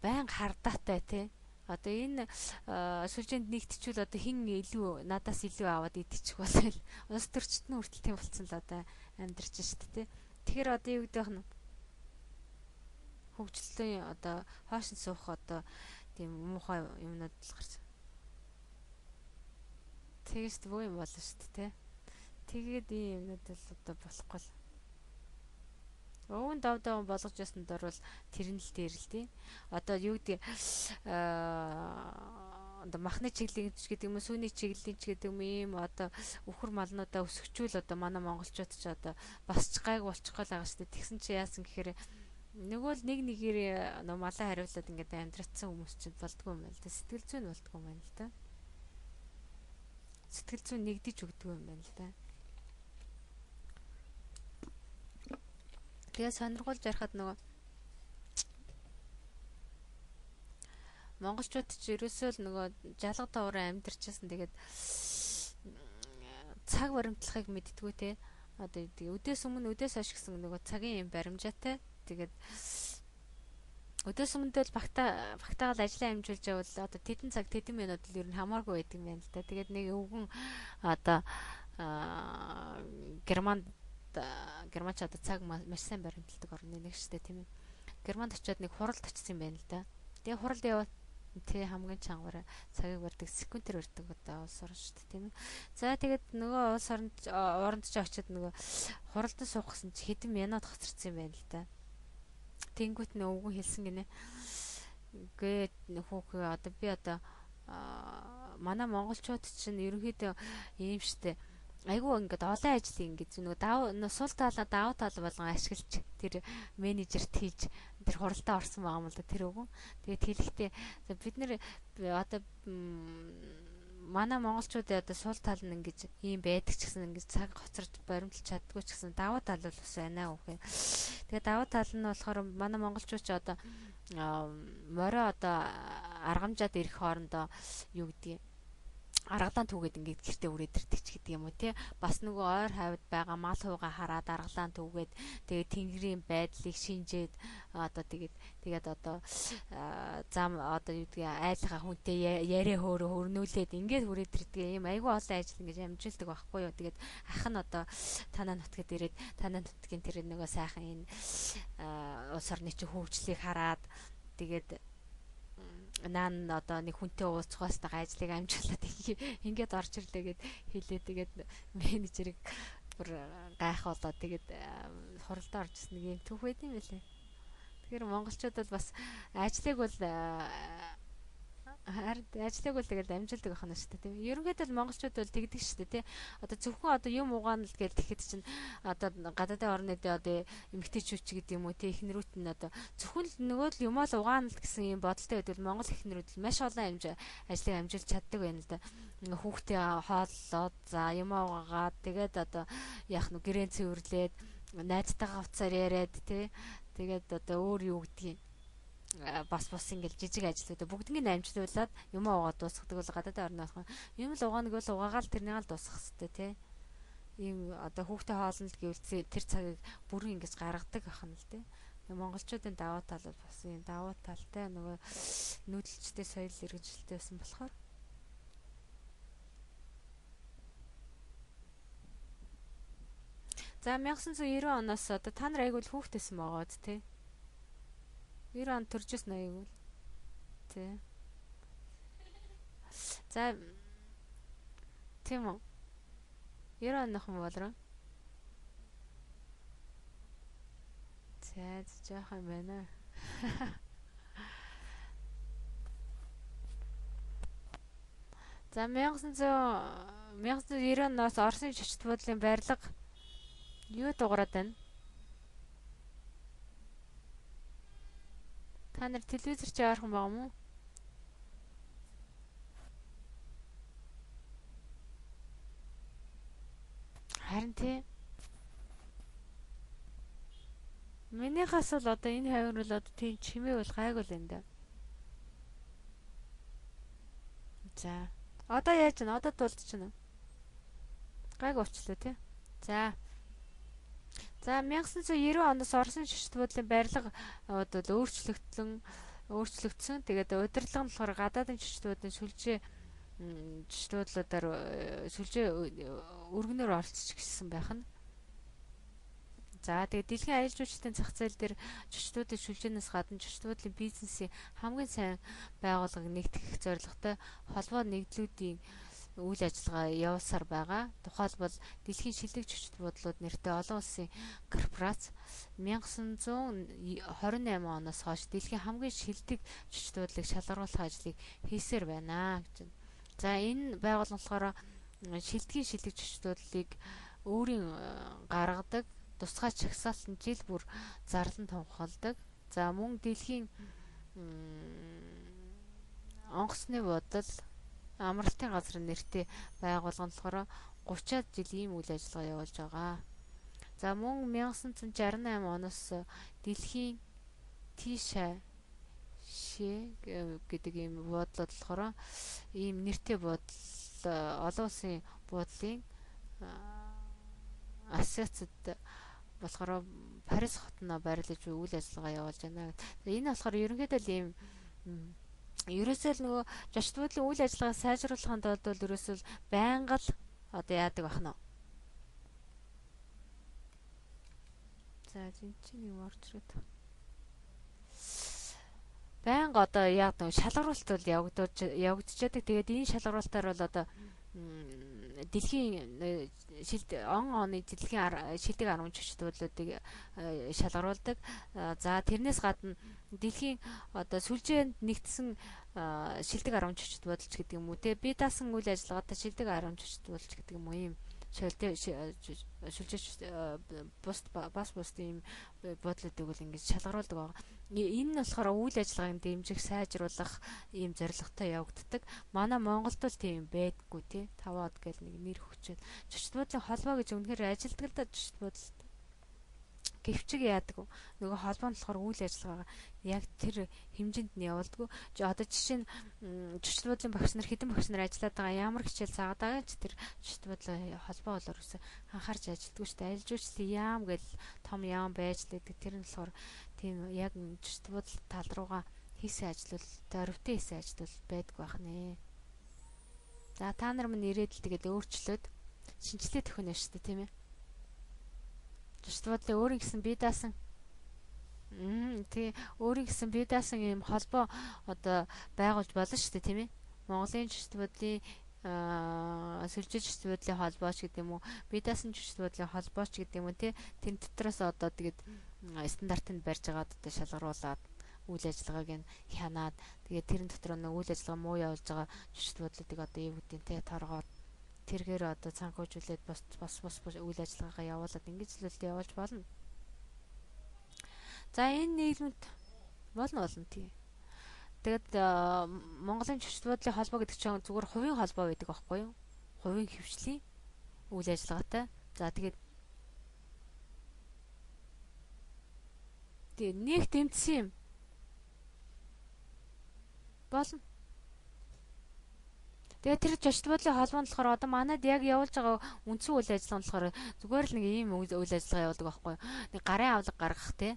A: байн хардаатай те. Одоо энэ сүлжээнд нэгтчихвэл одоо хин илүү надаас илүү аваад идчих бол улс төрчд нь хүртэл тийм болцсон л одоо амьдарч шít те. Тэгэхээр одоо юу гэдэг нь хөгжлийн одоо хойш нь суух одоо тийм муухай юмнууд л гарч. Тэгээс бөө юм болно шүү дээ те. Тэгээд ийм юмнууд л одоо болохгүй л. Өвөн дав дав болгож ясан дор бол тэр нь л дээр л тий. Одоо юу гэдэг одоо махны чиглэлийн ч гэдэг юм уу, сүүний чиглэлийн ч гэдэг юм ийм одоо үхэр малнуудаа өсгчүүл одоо манай монголчууд ч одоо бас ч гайг болчих гол байгаа шүү дээ. Тэгсэн чи яасан гэхээр нөгөө л нэг нэгээр нөө малаа хариулаад ингээд амьдрацсан хүмүүс чинь болдгоо юм байна л да. Сэтгэл зүйн болдгоо юм байна л да. Сэтгэл зүйн нэгдэж өгдгөө юм байна л да. Тэгээ сонирхолж ярихад нөгөө монголчууд ч ерөөсөө л нөгөө жалга давраа амьдарчээсэн. Тэгээд цаг баримтлахыг мэддэггүй те. Одоо өдөөс өмнө өдөөс хойш гэсэн нөгөө цагийн юм баримжаатай. Тэгээд өдөөс өмнөдөө л багтаагаал ажлаа амжуулж явбал одоо тэдэн цаг тэдэн минут л ер нь хамааргүй байдаг юм байна л да. Тэгээд нэг өвгөн одоо Германч одоо цаг маш сайн баримталдаг орны нэг шүү дээ тийм ээ. Германд очиод нэг хуралд очсон юм байна л да. Тэгээ хуралд яваад тий хамгийн чангаар цагийг барьдаг, секундээр барьдаг одоо улс орн шүү дээ тийм ээ. За тэгээд нөгөө улс оронд ч очиод нөгөө хуралдан суух гэсэн чи хэдэн минут хоцорсон юм байна л да. Тэнгүүт нь өвгөн хэлсэн гинэ. Гээ хүүхээ одоо би одоо манай монголчууд чинь ерөнхийдөө ийм штэ. Айгүй ингээд олон ажил ингээд нөгөө дав сул талаа давуу тал болгон ашиглаж тэр менежерт хийж тэр хуралдаа орсон байгаа юм л да тэр өвгөн. Тэгээд хэлэхдээ бид нэр одоо манай монголчуудын одоо сул тал нь ингэж ийм байдаг ч гэсэн ингэж цаг хоцорж баримтлж чаддгүй ч гэсэн давуу тал бол бас байна үгүй. Тэгээд давуу тал нь болохоор манай монголчууд ч одоо морио одоо аргамжаад ирэх хоорондоо юу гэдгийг аргалаан түүгээд ингээд гэртээ үрээд ирдэг ч гэдэг юм уу тий. Бас нөгөө ойр хавьд байгаа мал хуугаа хараад аргалаан түүгээд тэгээд тэнгэрийн байдлыг шинжээд одоо тэгээд одоо зам одоо юу гэдгийг айлынхаа хүнтэй яриа хөөрө хөрнүүлээд ингээд хүрээд ирдэг юм айгүй олон ажил ингээд амжилтдаг байхгүй юу. Тэгээд ах нь одоо танаа нутгад ирээд танаа нутгийн тэр нөгөө сайхан энэ улс орны чи хөгжлийг хараад тэгээд Наан одоо нэг хүнтэй уулзахаас та ажлыг амжуулаад ингээд орж ирлээ гэд хэлээ. Тэгээд менежерийг бүр гайхуулаад тэгээд хуралдаа орж ирсэн нэг юм түүх байд юм байлээ. Тэгэхээр монголчууд бол бас ажлыг бол харин ажлыг бол тэгэл амжилдаг байх нь шүү дээ, тийм. Ерөнхийдөө л монголчууд бол тэгдэг шүү дээ, тийм. Одоо зөвхөн одоо юм угаана л гэж тэгэхэд чинь одоо гадаадын орны одоо эмэгтэйчүүд ч гэдэг юм уу, тийм, эхнэрүүд нь одоо зөвхөн л нөгөө л юмаа л угаана л гэсэн юм бодолтой байдаг бол монгол эхнэрүүд л маш олон ажлыг амжилж чаддаг байна л да. Хүүхдээ хооллоод, за юмаа угаагаад, тэгээд одоо яах нь гэрэн цэвэрлээд, найзтайгаа уцаар яриад, тий. Тэгээд одоо өөр юу гэдгийг бас ингээл жижиг ажлуудаа бүгднийг амжилуулад юмаа угаад дуусгадаг бол гадаадын орны болох юм л угаана гэвэл угаагаал тэрнийг л дуусгах хэрэгтэй, тий. Ийм одоо хүүхдээ хоолно л гэвэл тэр цагийг бүрэн ингэж гаргадаг байх нь л тий. Монголчуудын давуу тал бол бас ийм давуу талтай нөгөө нүүдэлчтэй соёл иргэншилтэй байсан болохоор. За 1990 оноос одоо та нар айгүй л хүүхдээсэн байгаад тий. 90 он төржсэн аягүй л. Тий. За тийм үү? 90 оныхон болроо. За жоохон байна. За 1990 оноос Оросын шашит буудлын барилга юу дуурайд байна? Та нар телевизэр чи ойрхон байгаа мó? Харин тий. Минийхээс бол одоо энэ хавар бол одоо тийм чимээ бол гайгүй л энэ да. За. Одоо яаж вэ? Одоо дуулчих нь. Гайгүй болчлоо тий. За. За 1990 оноос Оросын шашит буудлын барилга бол өөрчлөгдсөн. Тэгээд удирдлага нь болохоор гадаадын шашит буудлын сүлжээ шашит буудлуудаар сүлжээ өргөнөөр оролцож гисэн байх нь. За тэгээд дэлхийн аялал жуулчлалын зах зээл дээр шашитуудын сүлжээнээс гадна шашит буудлын бизнесийн хамгийн сайн байгууллагыг нэгтгэх зорилготой холбоо нэгдлүүдийн үйл ажиллагаа явуулсаар байгаа. Тухайлбал дэлхийн шилдэг шашит буудлууд нэртэй олон улсын корпорац 1928 оноос хойш дэлхийн хамгийн шилдэг шашит буудлыг шалгаруулах ажлыг хийсээр байна гэж. За энэ байгууллага болохоор шилдгийн шилдэг шашит буудлыг өөрийн гаргадаг, тусгай чагсаалт нь жил бүр зарлан тунхагладаг. За мөн дэлхийн онгоцны буудал амралтын газар нэртэй байгууллага нь болохоор 30-аад жил ийм үйл ажиллагаа явуулж байгаа. За мөн 1968 оноос дэлхийн Тиша Ши гэдэг ийм буудлууд болохоор ийм нэртэй буудал олон улсын буудлын ассоциацид болохоор Парис хотноо байрлаж буй үйл ажиллагаа явуулж байна. Энэ болохоор ерөнхийдөө л ийм ерөөсөө л нөгөө жашт буудлын үйл ажиллагаа сайжруулахын тулд бол ерөөсөө л байнга л одоо яадаг байх нь. За энэ чинь юм орж ирээд. Байнга одоо яг нэг шалгаруулалт бол явагдчихэдэг. Тэгээд энэ шалгаруулалтаар бол одоо дэлхийн оны дэлхийн шилдэг 10 шашит буудлуудыг шалгаруулдаг. За тэрнээс гадна дэлхийн одоо сүлжээнд нэгдсэн шилдэг 10 шашит буудалч гэдэг юм уу те, бие даасан үйл ажиллагаатай шилдэг 10 шашит буудалч гэдэг юм уу, ийм шилдэг сүлжээ бус ийм буудлуудыг бол ингэж шалгаруулдаг байгаа. Энэ нь болохоор үйл ажиллагааг дэмжих, сайжруулах ийм зорилготой явагддаг. Манай Монголд бол тийм байдаггүй тий. 5 од гэл нэг нэр хүчээд шашит буудлын холбоо гэж үнэхээр ажилтдаг л да шашит буудалд. Гэвчиг яадаг. Нөгөө холбоо нь болохоор үйл ажиллагаагаа яг тэр хэмжээнд нь явуулдаг. Одоо жишээ нь шашит буудлын багш нар хэдэн багш нар ажиллаад байгаа, ямар хичээл заагаад байгаа ч тэр шашит буудлын холбоо бол ерөөсөө анхаарч ажилдаггүй шүү дээ. Аялал жуулчлалын яам гэл том яам байж л гэдэг. Тэр нь болохоор тийм яг шашит буудал тал руугаа хийсэн ажил бол дөрвтэй хийсэн ажил бол байдг байх нэ. За та нар минь ирээд л тэгээд өөрчлөөд шинжилгээ төхөнө шүү дээ, тийм ээ. Шашит буудлын өөрийн гэсэн бие даасан Тий, өөрийн гэсэн бие даасан ийм холбоо одоо байгуулж болно шүү дээ, тийм ээ. Монголын жүжигч бодлын сүлжээ жүжигч бодлын холбооч гэдэг юм уу, бие даасан жүжигч бодлын холбооч гэдэг юм уу, тий. Тэр дотроос одоо тэгээд стандартыг барьж агаад одоо шалгаруулад үйл ажиллагааг нь хянаад тэгээд тэрэн дотор нэг үйл ажиллагаа муу явуулж байгаа жүжигч бодлуудыг одоо юу гэдэг нь тий торгоод тэргээр одоо санхүүжүүлээд бас бас бас үйл ажиллагаагаа явуулаад ингэж л явуулж болно. За энэ нийгэмд болно тий. Тэгээд Монголын жүжигч бодлын холбоо гэдэг чинь зүгээр хувийн холбоо байдаг аахгүй юу? Хувийн хөвчлийн үйл ажиллагаатай. За тэгээд тий нэг тэмцсэн юм болно. Тэгээд тэр жүжигч бодлын холбоо нь болохоор одоо манад яг явуулж байгаа үндсэн үйл ажиллагаа нь болохоор зүгээр л нэг ийм үйл ажиллагаа явуулдаг байхгүй юу? Нэг гарын авлага гаргах тий.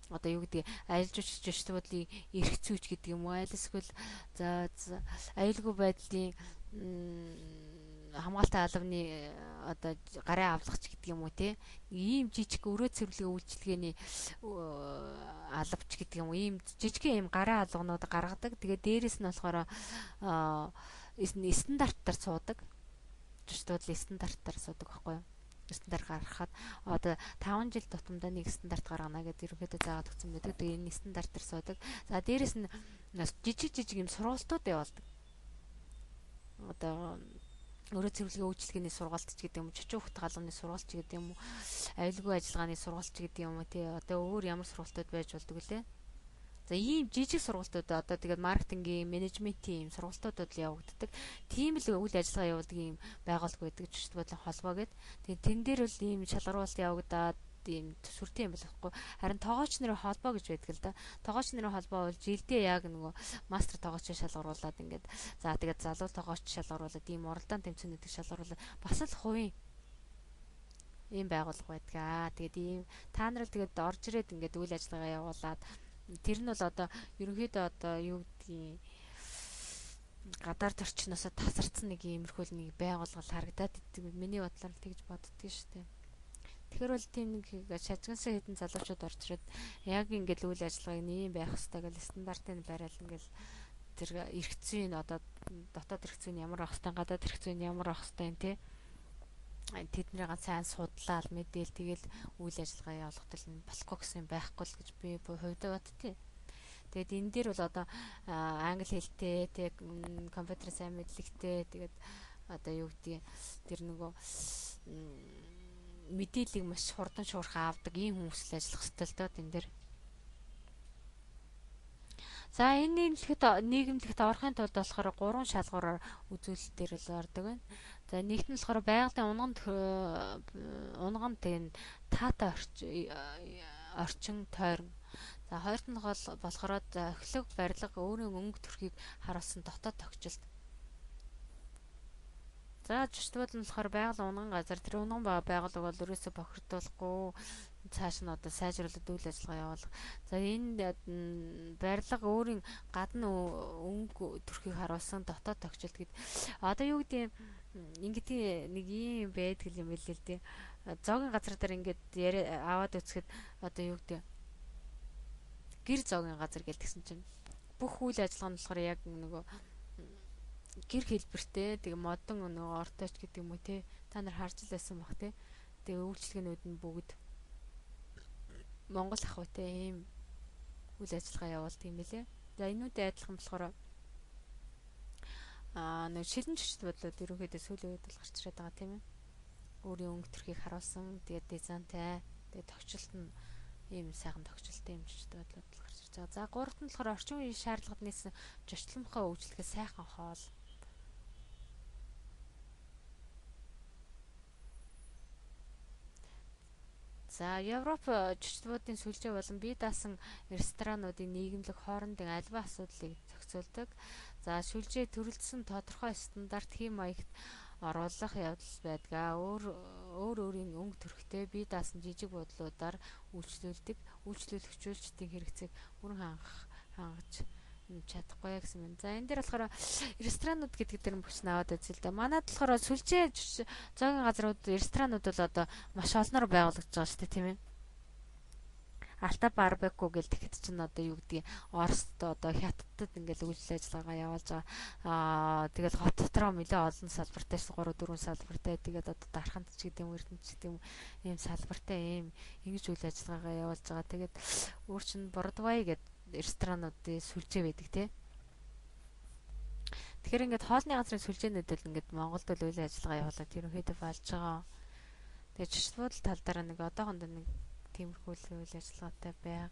A: Одоо юу гэдэг аялал жуулчлалын бодлын эрх зүйч гэдэг юм уу, аль эсвэл за аюулгүй байдлын хамгаалалтын албаны одоо гарын авлагч гэдэг юм уу те, ийм жижиг өрөө цэвэрлэгээ үйлчилгээний албач гэдэг юм уу, ийм жижигхэн ийм гарын алганууд гаргадаг. Тэгээд дээрэс нь болохоор стандартаар суудаг. Жүжигч бодлын стандартаар суудаг байхгүй юу? Стандарт гаргахад одоо 5 жил тутамдаа нэг стандарт гаргана гэдээ ерөнхийдөө заагаад өгсөн байдаг. Тэгээ энэ стандартаар суудаг. За дээрэс нь жижиг жижиг юм сургалтууд явуулдаг. Одоо өрөө цэвэрлэгээ үйлчилгээний сургалт ч гэдэг юм уу, чочоо хөх галууны сургалт ч гэдэг юм уу, аюулгүй ажиллагааны сургалт ч гэдэг юм уу тий. Одоо өөр ямар сургалтууд байж болдог вүлээ? За ийм жижиг сургалтууд одоо тэгээд маркетингийн, менежментийн ийм сургалтууд л явагддаг. Тийм л үйл ажиллагаа явуулдаг ийм байгууллага байдаг жүжигч бодлын холбоо гэд. Тэгээд тэн дээр бол ийм шалгаруулалт явагдаад ийм төсвөртэй юм болохгүй. Харин тоогооч нарын холбоо гэж байдаг л да. Тоогооч нарын холбоо бол жилдээ яг нөгөө мастер тоогоочоо шалгаруулад ингээд за тэгээд залуу тоогооч шалгаруулад ийм уралдаан тэмцээнүүдийг шалгаруулад бас л хувийн ийм байгууллага байдаг. Тэгээд ийм та нар л тэгээд орж ирээд ингээд үйл ажиллагаа явуулаад тэр нь бол одоо ерөнхийдөө одоо юу гэдгийг гадаар орчноосоо тасарсан нэг иймэрхүү нэг байгууллага харагдаад идэг. Миний бодлоор тэгж боддгийг шүү дээ. Тэгэхээр бол тийм нэг шажигнасан хэдэн залуучууд орж ирээд яг ингээд үйл ажиллагааг нэм байх хэвээр гэл стандартыг бариад ингээд тэр эрх зүйн одоо дотоод эрх зүйн ямар байх хэвээр, гадаад эрх зүйн ямар байх хэвээр юм те. Тэднийг сайн судлаад мэдээл тэгэл үйл ажиллагаа явуулах тал нь болохгүй гэсэн юм байхгүй л гэж би хувьдаа боддتي. Тэгээд энэ дээр бол одоо англи хэлтэй, тэг компьютер сайн мэдлэгтэй, тэгээд одоо юу гэдгийг тэр нөгөө мэдээллийг маш хурдан шуурхаа авдаг ийм хүмүүс л ажиллах хэрэгтэй л доо тэн дээр. За энэ нийгэмлэхэд орохын тулд болохоор 3 шалгуураар үзүүлэлтээр л ордог байна. За нэгт нь болохоор байгалийн унган тэн таатай орчин тойрон. За хоёрт нь болохоор охилог барилга өөрийн өнгө төрхийг харуулсан дотоод тохижилт. За жүжигчд нь болохоор байгалийн унган газар тэр унган байгууллага бол ерөөсө бохирдуулахгүй цааш нь одоо сайжруулаад үйл ажиллагаа явуулах. За энэ барилга өөрийн гадна өнгө төрхийг харуулсан дотоод тохижилт гэд. Одоо юу гэдэг ингэдгийг нэг юм байдаг юм билээ л дээ. Зоогийн газар дээр ингээд яриа аваад үзэхэд одоо юу гэдэг гэр зоогийн газар гэлтгсэн чинь бүх үйл ажиллагаа нь болохоор яг нөгөө гэр хэлбэртэй тэгээ модон нөгөө ортооч гэдэг юм уу те, та нар харж л байсан бах те. Тэгээ үйлчлэгнүүд нь бүгд Монгол ахуйтай ийм үйл ажиллагаа явуулдаг юм билээ. За энүүтэй адилхан болохоор нэг шилэн жүжигч бодлоод ерөнхийдөө сүүлийн үед бол гарч ирээд байгаа тийм ээ. Өөрийн өнгө төрхийг харуулсан тэгээд дизайнтай тэгээд тохижилт нь ийм сайхан тохижилттай юм жүжигч бодлоод л гарч ирж байгаа. За гуравт нь болохоор орчин үеийн шаардлагад нийцсэн зөрчилмөхөө үйлчлэгээ сайхан хоол. За Европ жүжигчдийн сүлжээ болон бие даасан ресторануудын нийгэмлэг хоорондын альва асуудлыг зохицуулдаг. За сүлжээ төрөлдсөн тодорхой стандарт хэм маягт оруулах явдал байдаг. Өөр өөрийн өнгө төрхтэй бие даасан жижиг бодлуудаар үйлчлүүлдэг. Үйлчлүүлэгчдийн хэрэгцээг бүрэн хангаж чадахгүй гэсэн юм. За энэ дээр болохоор ресторанууд гэдэг дээр бүс наваад үзэл л да. Манайд болохоор сүлжээ зоогийн газрууд ресторанууд бол одоо маш олноор байгуулагдаж байгаа шүү дээ, тийм ээ. Алта барбеку гэл тэгэхэд чинь одоо юу гэдгийг Оросд одоо Хятадд ингээл үйл ажиллагаагаа явуулж байгаа. Тэгэл хот дотроо нэлээ олон салбартай 3 4 салбартай. Тэгээд одоо Дарханд ч гэдэг юм, Эрдэнэт ч гэдэг юм ийм салбартай ийм ингэж үйл ажиллагаагаа явуулж байгаа. Тэгээд өөр чинь Бродвей гэдэг ресторануудын сүлжээ байдаг тий. Тэгэхээр ингээд хоолны газрын сүлжээнүүд л ингээд Монголд л үйл ажиллагаа явуулаад ерөнхийдөө болж байгаа. Тэгээд жишээ буудал тал дээр нэг одоохондоо нэг тиймэрхүү үйл ажиллагаатай байгаа.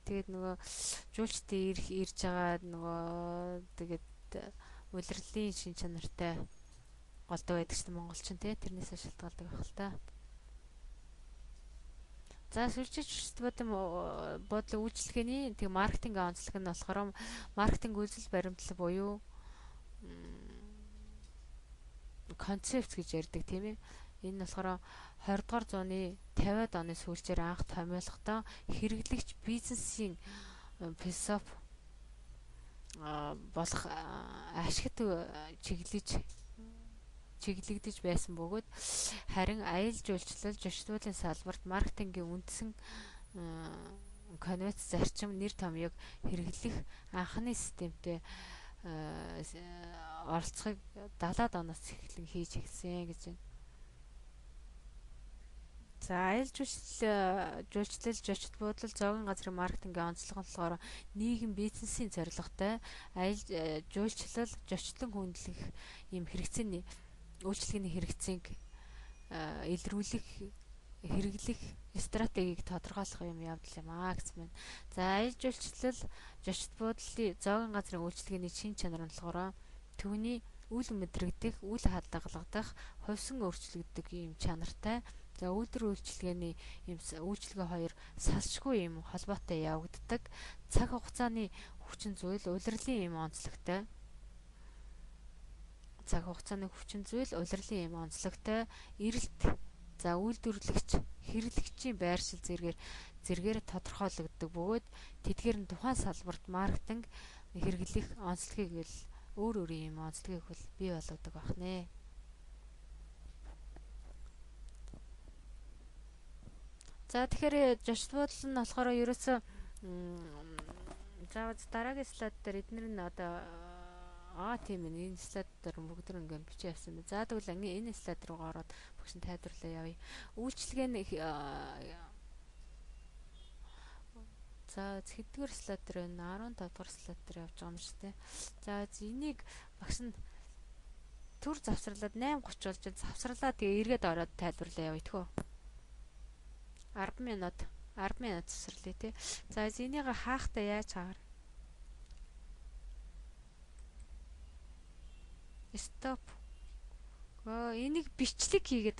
A: Тэгээд нөгөө жуулчдын ирж байгаа нөгөө тэгээд улирлын шин чанартай голдуу байдаг чинь монголчин тий тэрнээсээ шалтгаалдаг байх л та. За сүлжээ буудлын үйлчилгээний тэг маркетинг онцлог нь болохоор маркетинг үйлдэл баримтлал буюу концепт гэж ярьдаг тийм ээ. Энэ нь болохоор 20 дугаар зууны 50-ад оны сүүлчээр анх томьёолохдоо хэрэглэгч бизнесийн философи болох ашигт чиглэгдэж байсан бөгөөд харин аялал жуулчлал, зочдлын салбарт маркетингийн үндсэн конвенц зарчим нэр томьёог хэрэглэх анхны системтэй оролцохыг 70-ад оноос эхлэн хийж эхэлсэн гэж байна. За аялал жуулчлал, зочид буудлал, зоогийн газрын маркетингийн онцлог нь болохоор нийгэм бизнесийн зорилготой аялал жуулчлал, зочлон хүндлэх ийм хэрэгцээний үйлчилгээний хэрэгцээг илрүүлэх, хэрэглэх стратегийг тодорхойлох юм явдал юм аа гэсэн байна. За аялал жуулчлал, зочид буудлын зоогийн газрын үйлчилгээний чин чанар нь болохоор түүний үл мэдрэгдэх, үл хадгалагдах, хувьсан өөрчлөгддөг ийм чанартай. За үйлдвэр үйлчилгээний ийм үйлчилгээ хоёр салшгүй ийм холбоотой явагддаг. Цаг хугацааны хүчин зүйл улирлын ийм онцлогтой. Цаг хугацааны хүчин зүйл улирлын ийм онцлогтой. Эрэлт, за үйлдвэрлэгч, хэрэглэгчийн байршил зэрэгээр тодорхойлогддог бөгөөд тэдгээр нь тухайн салбарт маркетинг хэрэглэх онцлогийг л өөр өөрийн ийм онцлогийг бол бий болгодог байх нэ. За тэгэхээр зочид буудал нь болохоор ерөөсөө за дараагийн слайд дээр эднэр нь одоо тийм ээ энэ слайд дээр бүгд нэг бичиж явсан байна. За тэгвэл энэ слайд руу ороод багш нь тайлбарлаа явъя. Үйлчилгээ нь за хэддүгээр слайд дээр байна? 15 дугаар слайд дээр явж байгаа юм шүү дээ. За энийг багш нь төр завсарлаад 8:30 болж завсарлаа тэгээ эргээд ороод тайлбарлаа явъя тэхүү. 10 минут 10 минут завсарлаа тий. За энийг хаахтаа яаж хаар? Стоп. Энийг бичлэг хийгээд